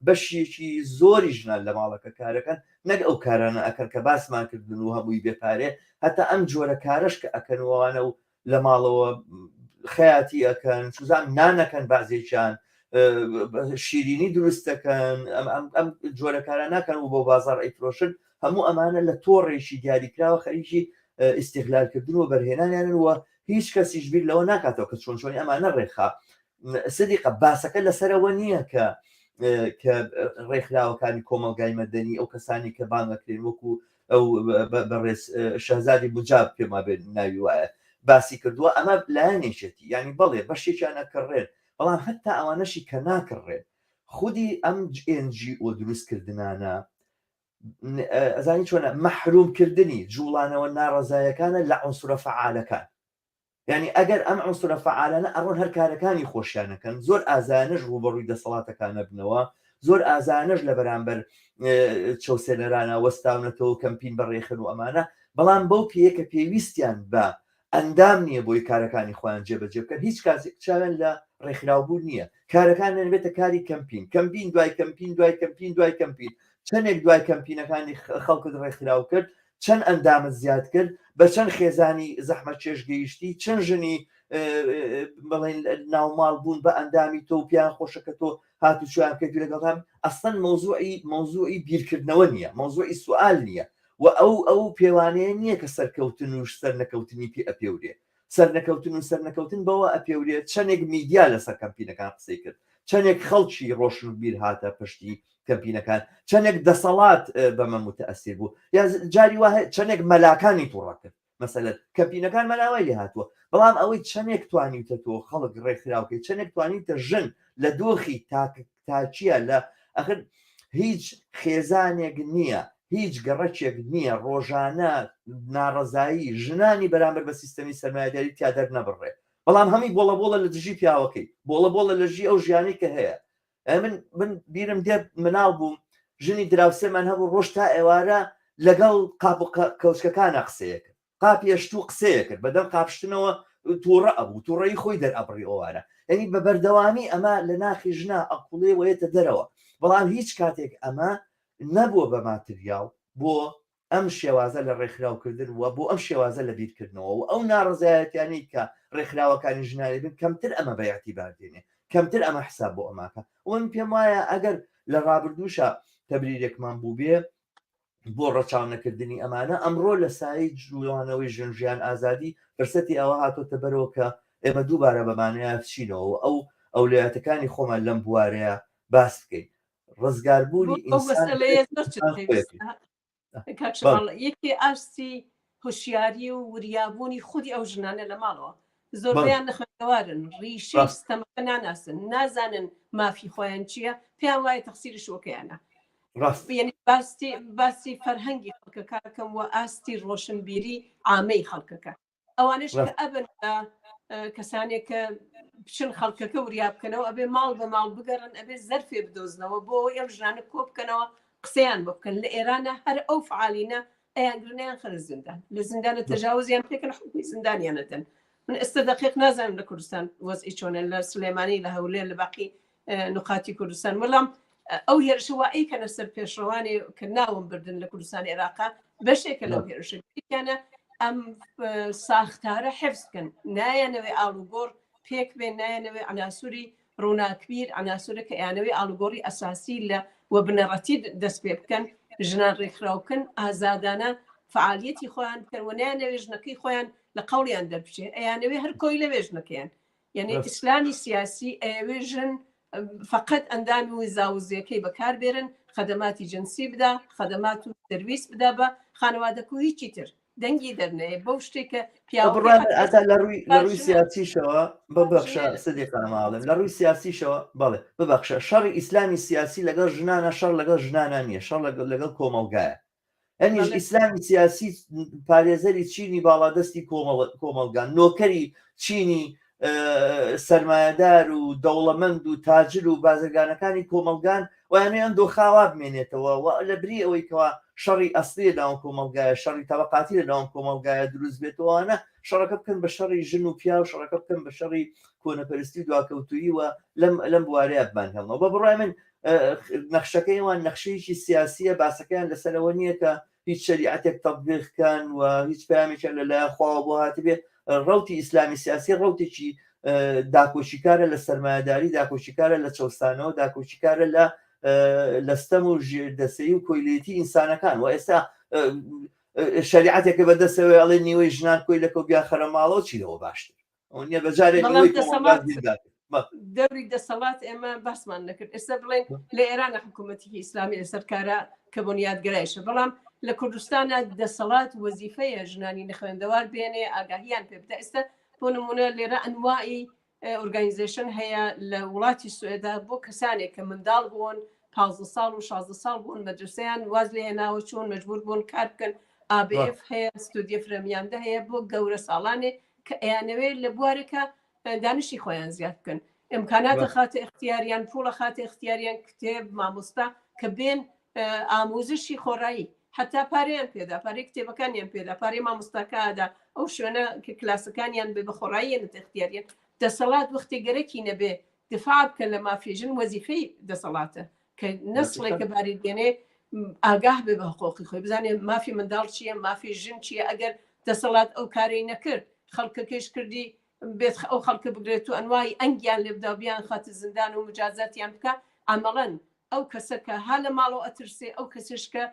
بەشێکی زۆری ژنان لە ماڵەکە کارەکەن نەک ئەو کارانە ئەکەن کە باسمان کردن و هەمووی بێپارێ هەتا ئەم جۆرە کارەش کە ئەکەن وانە و لە ماڵەوە خەیاتی ئەکەن چوزان نانەکەن بەعزێکیان شیرینی دروست دەکەن ئەم جۆرە کارە ناکەن و بۆ بازار ئەیفرۆشن هەموو ئەمانە لە تۆڕێکی دیاریکراوە خەریکی ئیسیغلالکردن و بەرهێنانیانن و هیچ کەسیش بیر لەوە ناکاتەوە کە چۆن چۆنی ئەمانە ڕێکخا سدیقە باسەکە لەسەرەوە نییە کە کە ڕێکخراوەکانی کۆمەڵگای مەدەنی ئەو کەسانی کە بانگەکرێن وەکو ئەو بەڕێز شەهزادی مجاب پێم وابێت ناوی وایە باسی کردووە ئەمە لایەنێکێتی یعنی بەڵێ بەشێکیان ئەکڕێن بەڵام هەتا ئەوانەشی کە ناکڕێن خودی ئەم NGO دروستکردنانە ئەزانی چۆنە مەحرومکردنی جوڵانەوە ناڕەزایەکانە لە عنسرە فەعالەکان یانی ئەگەر ئەم عونسرە فەعالانە ئەڕۆن هەر کارەکانی خۆشیان ئەکەن زۆر ئازایانەش ڕووبەڕووی دەسەڵاتەکان ئەبنەوە زۆر ئازایانەش لە بەرامبەر چەوسێنەرانە وەستاونەتەوە کەمپین بەڕێخن و ئەمانە بەڵام بەو پێیە کە پێویستیان بە ئەندام نییە بۆی کارەکانی خۆیان جێبەجێ بکەن هیچ کاتێک چاویان لە ڕێکخراوبوون نییە کارەکانیان بێتە کاری کەمپین کەمپین دوای کەمپین دوای کەمپین دوای کەمپین چەندێک دوای کەمپینەکانی خەڵکت ڕێکخراو کرد چەند ئەندامت زیاد کرد، بە چەند خێزانی زەحمەتکێش گەیشتی، چەند ژنی بڵێن ناوماڵ بوون بە ئەندامی تۆ و پێیان خۆشە کە تۆ هاتوچۆیان بکەیت و لەگەڵتان ئەسڵەن مەوزوعی مەوزوعی بیرکردنەوە نییە، مەوزوعی سوئال نییە و ئەو ئەو پێوانەیە نییە کە سەرکەوتن و سەرنەکەوتنی پێ ئەپێورێ. سەرنەکەوتن و سەرنەکەوتن بەوە ئەپێورێ چەنێک میدیا لەسەر کەمپینەکان قسەی کرد، چەنێک خەڵکی ڕۆشنبیر هاتە پشتی کەمپینەکان، چەنێک دەسەڵات بەمە موتەئەسیر بوو، یا جاری وا هەیە چەنێک مەلاکانی توڕە کرد، مەسەلەن کەمپینەکان مەلا وای لێ هاتووە، بەڵام ئەوەی چەنێک توانیوتە تۆ خەڵک ڕێکخراو کەی، چەنێک توانیوتە ژن لە دۆخی تاک تاکیە لە ئەخر هیچ خێزانێک نییە. هیچ گەڕەکێک نییە ڕۆژانە ناڕەزایی ژنانی بەرامبەر بە سیستەمی سەرمایەداری تیا دەرنەبڕێ بەڵام هەمی بۆڵە بۆڵە لە دژی پیاوەکەی بۆڵە بۆڵە لە ژی ئەو ژیانەی کە هەیە من من بیرم دێ مناڵ بووم ژنی دراوسێمان هەبوو ڕۆژ تا ئێوارە لەگەڵ قاپ و کەوچکەکانە قسەیەکرد قاپی ئەشتوو قسەیە کرد بەدەم قاپشتنەوە تووڕە ئەبوو تووڕەی خۆی دەرئەبڕی ئەوانە یعنی بە بەردەوامی ئەمە لە ناخی ژنا ئەقوڵێ وەیەتە دەرەوە بەڵام هیچ کاتێک ئەمە نەبووە بە ماتریاڵ بۆ ئەم شێوازە لە ڕێکخراوکردن و بۆ ئەم شێوازە لە بیرکردنەوە و ئەو ناڕەزایەتیانەی کە ڕێکخراوەکانی ژنانی بن کەمتر ئەمە بە ئیعتیبار دێنێ کەمتر ئەمە حساب بۆ ئەماکە و من پێم وایە ئەگەر لە ڕابردووشا تەبریرێکمان بووبێ بۆ ڕەچاو نەکردنی ئەمانە ئەمڕۆ لە سایەی جوڵانەوەی ژن ژیان ئازادی فرسەتی ئەوە هاتۆتە بەرەوە کە ئێمە دووبارە بەمانەیە بچینەوە و ئەو ئەولەویاتەکانی خۆمان لەم بوارەیە باس بکەین ڕزگاربوونی ئەو مەسەلەیە زۆر چ پێویستە کاک شەماڵ یەکێ ئاستی هۆشیاری و وریابوونی خودی ئەو ژنانە لە ماڵەوە زۆربەیان نەخوێندەوارن ڕیشەی ستەمەکە ناناسن نازانن مافی خۆیان چییە پێیان وایە تەقسیری شوەکەیانە یعنی باسی باسی فەرهەنگی خەڵکەکەم و ئاستی ڕۆشنبیری عامەی خەڵکەکە ئەوانش کە ئەبن بە کەسانێک کە بچن خەڵکەکە وریا بکەنەوە ئەبێ ماڵ بە ماڵ بگەڕن ئەبێ زەرفێ بدۆزنەوە بۆ ئەوەی ئەم ژنانە کۆ بکەنەوە قسەیان بۆ بکەن لە ئێرانە هەر ئەو فعالینە ئەیانگرنیان خەرە زیندان لە زیندانە تەجاوزیان پێکەن حکومی زیندانیانەدەن من ئێستا دقیق نازانم لە کوردستان وەزعی چۆنە لە سلێمانی لە هەولێر لە باقی نقاتی کوردستان وەڵام ئەو هێرشە وا ئەیکەنە سەر پێشڕەوانی کە ناوم بردن لە کوردستان عێراقا بەشێکە لەو هێرشە یانە ئەم ساختارە حفز بکەن نایەنەوەی ئاڵوگۆڕ پێک بێن نایەنەوەی عناسوری ڕووناکبیر عناسورە کە یانەوەی ئاڵوگۆڕی ئەساسی لە و بنەڕەتی دەست پێ بکەن ژنان ڕێکخراو بکەن ئازادانە فعالیەتی خۆیان بکەن و نایانەوێ ژنەکەی خۆیان لە قەوڵیان دەربچێ ئەیانەوێ هەر کۆی لەوێ ژنەکەیان یعنی ئیسلامی سیاسی ئەیەوێ ژن فقط ئەندامی و زاوزێکەی بەکاربێرن خەدەماتی جنسی بدا خەدەمات و سەرویس بدا بە خانەوادەکە و هیچی تر دەنگی دەرنەیە بەو شتێک کە پیاوەتا لە ڕووی لە ڕووی سیاسیشەوە ببەخشە سدیقە ماڵم لە ڕووی سیاسیشەوە بەڵێ ببەخشە شەڕی ئیسلامی سیاسی لەگەڵ ژنانە شەڕ لەگەڵ ژنانە نییە شەڕ لەگەڵ کۆمەڵگایە ئەنیش ئیسلامی سیاسی پارێزەری چینی باڵادەستی کۆمەڵگا نۆکەری چینی سرمایهدار و دەوڵەمەند و تاجر و بازرگانەکانی کۆمەلگان ویانەی ئەم دۆخاوا بمێنێتەوە و لە بری ئەوەی کەوا شەڕی ئەسلی لەناو کۆمەلگایە شەڕی تەبقاتی لە ناو کۆمەلگایە دروست بێتەوەوانە شەڕەکە بکەن بە شەڕی ژن و پیا و شەڕەکە بکەن بە شەڕی کۆنەپەرستی و دواکەوتویی و لەم لەم بوارەیە بمان هێڵنەوە بە بڕای من نەخشەکەی ئەوان نەخشەیەکی سیاسیە باسەکەیان لەسەرەوە نییە کە هیچ شەریعەتێک تەطبیق کەن و هیچ پامێکیان لەلایەن خواوە بۆ هاتبێ ڕوتی ئیسلامی سیاسی ڕوتێکی داکۆکیکارە لە سەرمایەداری داکۆکیکارە لە چەوسانەوە داکۆکیکارە لە لە ستەم و ژێردەسەی و کۆیلێتی ئینسانەکان و ئێستا شریعەتێکە بەدەستەوەی ئەڵێ نیوەی ژنان کۆی لەکەو بیاخەرە ماڵەوە چی لەوە باشتر ئەوە نییە بە جارێک بەڵام نیوەی دەسەڵات کۆمەڵگا زیندان کرد. بە. دەوری دەسەڵات ئێمە باسمان نەکرد ئێستا بڵێن لە ئێران حکوومەتێکی ئیسلامی لەسەر کارە کە بنیادگەرایشە بەڵام لە کوردستانە دەسەڵات وەزیفەیە ژنانی نەخوێندەوار بێنێ ئاگاهیان پێ بدە ئێستا بۆ نمونە لێرە ئەنواعی organization هەیە لە وڵاتی سوێدا بۆ کەسانێک کە منداڵ بوون 15 ساڵ و 16 ساڵ بوون مەدرسەیان واز لێ هێناوە چۆن مەجبور بوون کار بکەن ABF هەیە Studiefrämjande هەیە بۆ گەورە ساڵانێک کە ئەیانەوێت لە بوارێکە دانشی خۆیان زیاد بکەن ئیمکاناتە خاتە اختیاریان پوڵە خاتە اختیاریان کتێب مامۆستا کە بێن ئاموزشی خۆڕایی حتا پارەیان پێدا پارەی کتێبەکانیان پێدا پارەی مامۆستاکەدا ئەو شوێنە کە کلاسەکانیان بێ بە خۆڕاییە اختیاریان دەسەڵات وەختی گەرەکی نەبێ دفاع بکە لە مافی ژن وەزیفەی دەسەڵاتە کە نەسڵێک کە باری دێنێ ئاگاه بێ بە حقوقی خۆی بزانێ مافی منداڵ چییە مافی ژن چییە ئەگەر دەسەڵات ئەو کارەی نەکرد خەڵکەکەیش کردی بێت ئەو خەڵکە بگرێت و ئەنوای ئەنگیان لێ بدا و بیان خاتە زیندان و مجازاتیان بکە عملەن ئەو کەسە کە ها لە ماڵەوە ئەترسێ ئەو کەسش کە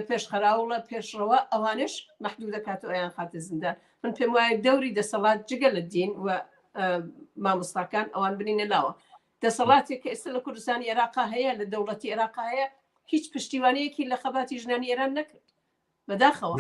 پێشخەراوڵە پێشڕەوە ئەوانش محدود دەکات و ئەیان خاتە زیندان من پێم وایە دەوری دەسەڵات جگە لە دین و مامۆستاکان ئەوان بنینە لاوە دەسەڵاتێک کە ئێستا لە کوردستانی عێراقا هەیە لە دەوڵەتی عێراقا هەیە هیچ پشتیوانەیەکی لە خەباتی ژنانی ئێران نەکرد بەداخەوە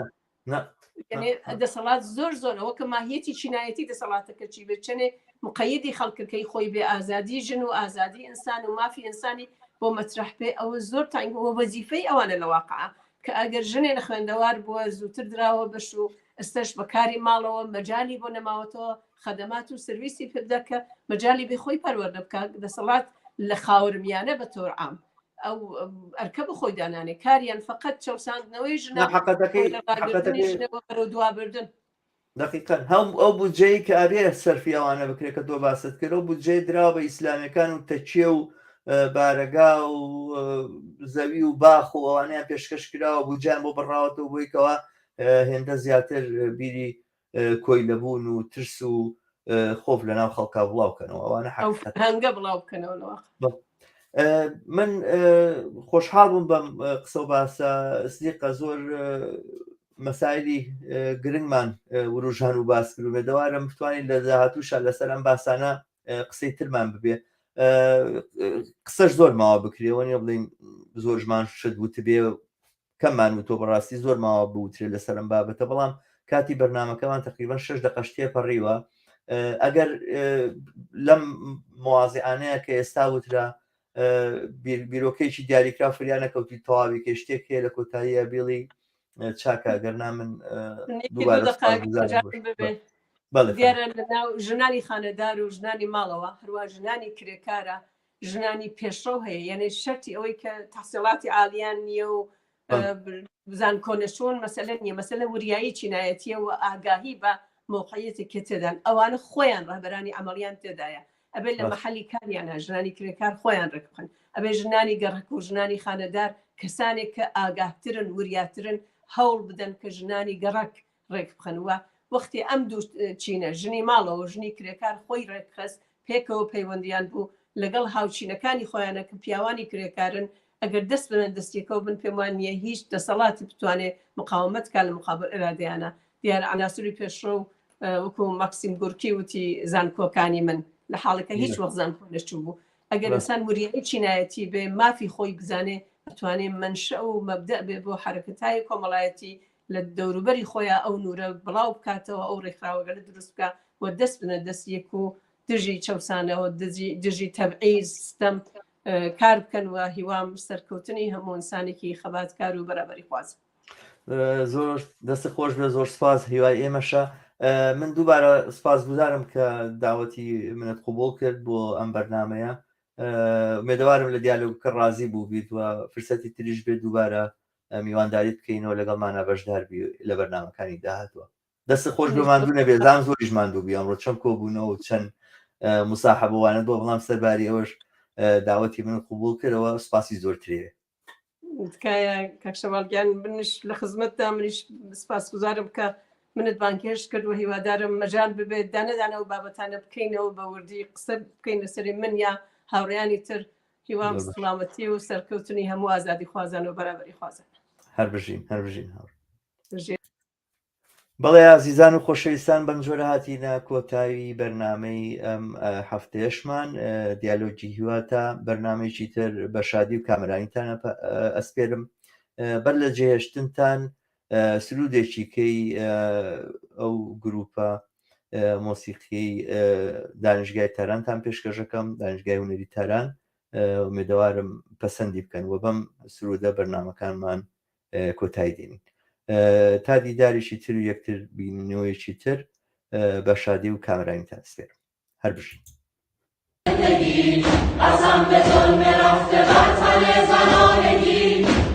دەسەڵات زۆر زۆر ئەوە کە ماهیەتی چینایەتی دەسەڵاتەکە چی بێت چەنێ مقەیدی خەڵکەکەی خۆی بێ ئازادی ژن و ئازادی ئینسان و مافی ئینسانی بۆ مەترح بێ ئەوە زۆر تاینگ وەزیفەی ئەوانە لە واقع. کە ئەگەر ژنێ نەخوێندەوار بووە زووتر دراوە بەش و ئێستەش بە کاری ماڵەوە مەجالی بۆ نەماوەتەوە خەدەمات و سرویسی پێ بدە کە مەجالی بێ خۆی پەروەردە بکا. دەسەڵات لە خاورمیانە بە تۆر عام ئەو ئەرکە بە خۆی دانانێ، کاریان فقط چەوساندنەوەی ژنە، حەقەتەکەی ڕاگرتنی ژنە بۆ بەرەو دوابردن. دەقیقەن هەم ئەو بودجەی کە ئەبێ سەرفی ئەوانە بکرێت کە تۆ باست کرد ئەو بودجەی دراوە بە ئیسلامیەکان و تەکیە و بارەگا و زەوی و باخ و ئەوانەیان پێشکەش کراوە، بودجیان بۆ بڕاوەتەوە بۆی کەوا هێندە زیاتر بیری کۆیلەبوون و ترس و خۆف لە ناو خەڵکا بڵاو کەنەوە. ئەوانە ئەو فەرهەنگە بڵاو بکەنەوە لە واقع. من خۆشحاڵ بووم بەم قسە و باسە سدیقە، زۆر مەسایلی گرنگمان وروژان و باس کرد و مێدەوارم بتوانین لە داهاتووشا لەسەر ئەم باسانە قسەی ترمان ببێ. قسەش زۆر ماوە بکرێەوە نیە بڵین زۆرژمان شت وتبێ کەممان وتۆ، بەڕاستی زۆر ماوە بوترێ لەسەر ئەم بابەتە، بەڵام کاتی بەرنمەکەمان تقریبا 6 دقەش تێپەڕیوە. ئەگەر لەم موازیانەیە کە ئێستا وترا بیرۆکەیەکی دیاریکرا فریا نەکەوتی تەواوی کە شتێک هەیە لە کۆتاییە بیڵی چاکە، گەرنا من دیارە لەناو ژنانی خانەدار و ژنانی ماڵەوە هەروە ژنانی کرێکارە، ژنانی پێشڕەو هەیە، یعنی شەرتی ئەوەی کە تحصیڵاتی عالیان نییە و زانکۆ نەچوون مەسەلە نییە، مەسەلە وریایی چینایەتیە و ئاگاهی بە مەوقعیەتێک کە تێدان. ئەوانە خۆیان ڕەهبەرانی عەمەڵیان تێدایە، ئەبێت لە مەحەلی کاریانە ژنانی کرێکار خۆیان ڕێک بخەن، ئەبێ ژنانی گەڕەک و ژنانی خانەدار کەسانێک کە ئاگاهترن وریاترن هەوڵ بدەن کە ژنانی گەڕەک ڕێک بخەن. و وەختی ئەم دوو چینە ژنی ماڵەوە ژنی کرێکار خۆی ڕێکخست، پێکەوە پەیوەندیان بوو لەگەڵ هاوچینەکانی خۆیانە کە پیاوانی کرێکارن، ئەگەر دەست بنە دەستیەکەوە بن پێم وان نییە هیچ دەسەڵاتی بتوانێ مقاومەت کا لە مقابل ئرادەیانە. دیارە عناسری پێشڕەو وەکو ماکسیم گورکی وتی زانکۆکانی من، لە حاڵێکە هیچ وەخت زانکۆ نەچوو بوو. ئەگەر ئینسان وریایی چینایەتی بێ، مافی خۆی بزانێ، ئەتوانێ مەنشە و مەبدەء بێ بۆ حەرەکەتای کۆمەڵایەتی لە دەوروبەری خۆیان ئەو نورە بڵاو بکاتەوە، ئەو ڕێکخراوەگەلە دروست بکا و دەست بنە دەست یەک و دژی چەوسانەوە، دژی تەبعیز ستەم کار بکەن. و هیوام سەرکەوتنی هەموو ئینسانێکی خەباتکار و بەرابەری خواز. زۆر دەست خۆش بێ، زۆر سپاس، هیوای ئێمەشە. من دووبارە سپاس گوزارم کە داوەتی منت قوبول کرد بۆ ئەم بەرنمەیە. ئومێدەوارم لە دیالۆگەکە ڕازی بوو بیت و فرسەتی تریش بێت دووبارە میوانداریت بکەینەوە لەگەڵمانە بەشدار بی لە بەرنمەکانی داهاتوە. دەست خۆش بێ، ماندوو نەبێ، زان زۆریش ماندوو بی ئەمڕۆ، چەند کۆبوونەوە و چەند مساحەبەوانە بۆ، بەڵام سەرباری ئەوەش داوەتی من قوبول کردەوە، سپاسی زۆرترێ. تکایە کاک شەواڵ گیان، منیش لە خزمەتدا، منیش سپاسگوزارم کە منت بانگهێشت کرد و هیوادارم مەجال ببێت دانەدانە و بابەتانە بکەینەوە بە وردی قسە بکەین لەسەری من یا هاوڕێیانی تر. هیوام سڵامەتی و سەرکەوتنی هەموو ئازادی خوازان و بەرابەری خوازان. هەر بژین، هەر بژین هاوڕێ. بژین. بەڵێ ئازیزان و خۆشەویستان، بەم جۆرە هاتینە کۆتایی بەرنامەی ئەم هەفتەیەشمان دیالۆگی هیوا. تا بەرنامەیەکی تر بە شادی و کامەرانیتان ئەسپێرم. بەر لە جێهێشتنتان سرودێکی کەی ئەو گروپە مۆسیقیەی دانیشگای تارانتان پێشکەشەکەم، دانیشگای هونەری تاران. ئومێدەوارم پەسەندی بکەن و بەم سرودە بەرنامەکانمان کۆتایی دێنین. تا دیدارێکی تر و یەکتر بینینەوەیەکی تر بە شادی و کامەرانیتان سپێرم. هەر بژین. قسم به ظلم رفته بر تن زنانگی،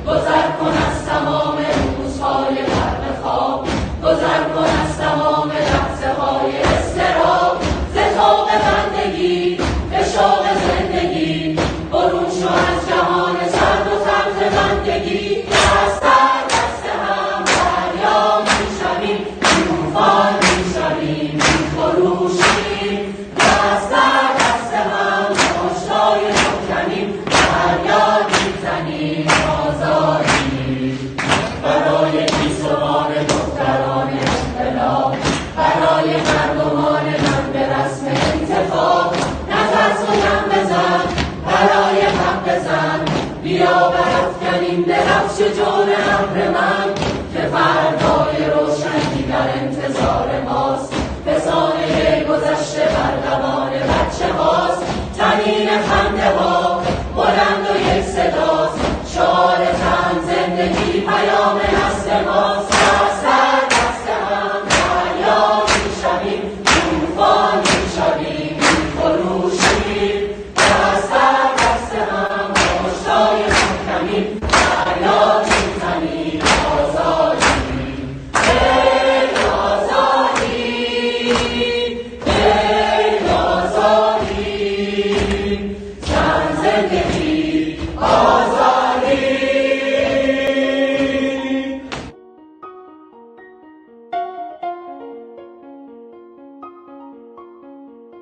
گذر کن از تمام روزهای غرق خواب، گذر کن از تمام لحظه های اضطراب، ز طوق بندگی به شوق زندگی برون شو از جهان سرد و تلخ بندگی. دست در دست هم دریا میشویم، طوفان میشویم، میخروشیم، دست در دست هم مشتای محکمیم، فریاد میزنیم آزادی. برای گیسوان دختران انقلاب، برای مردمان من به رسم انتخاب، نترس و دم بزن برای حق زن، بیا برافکنیم درفش جور اهرمن، که فردای روشنی در انتظار ما.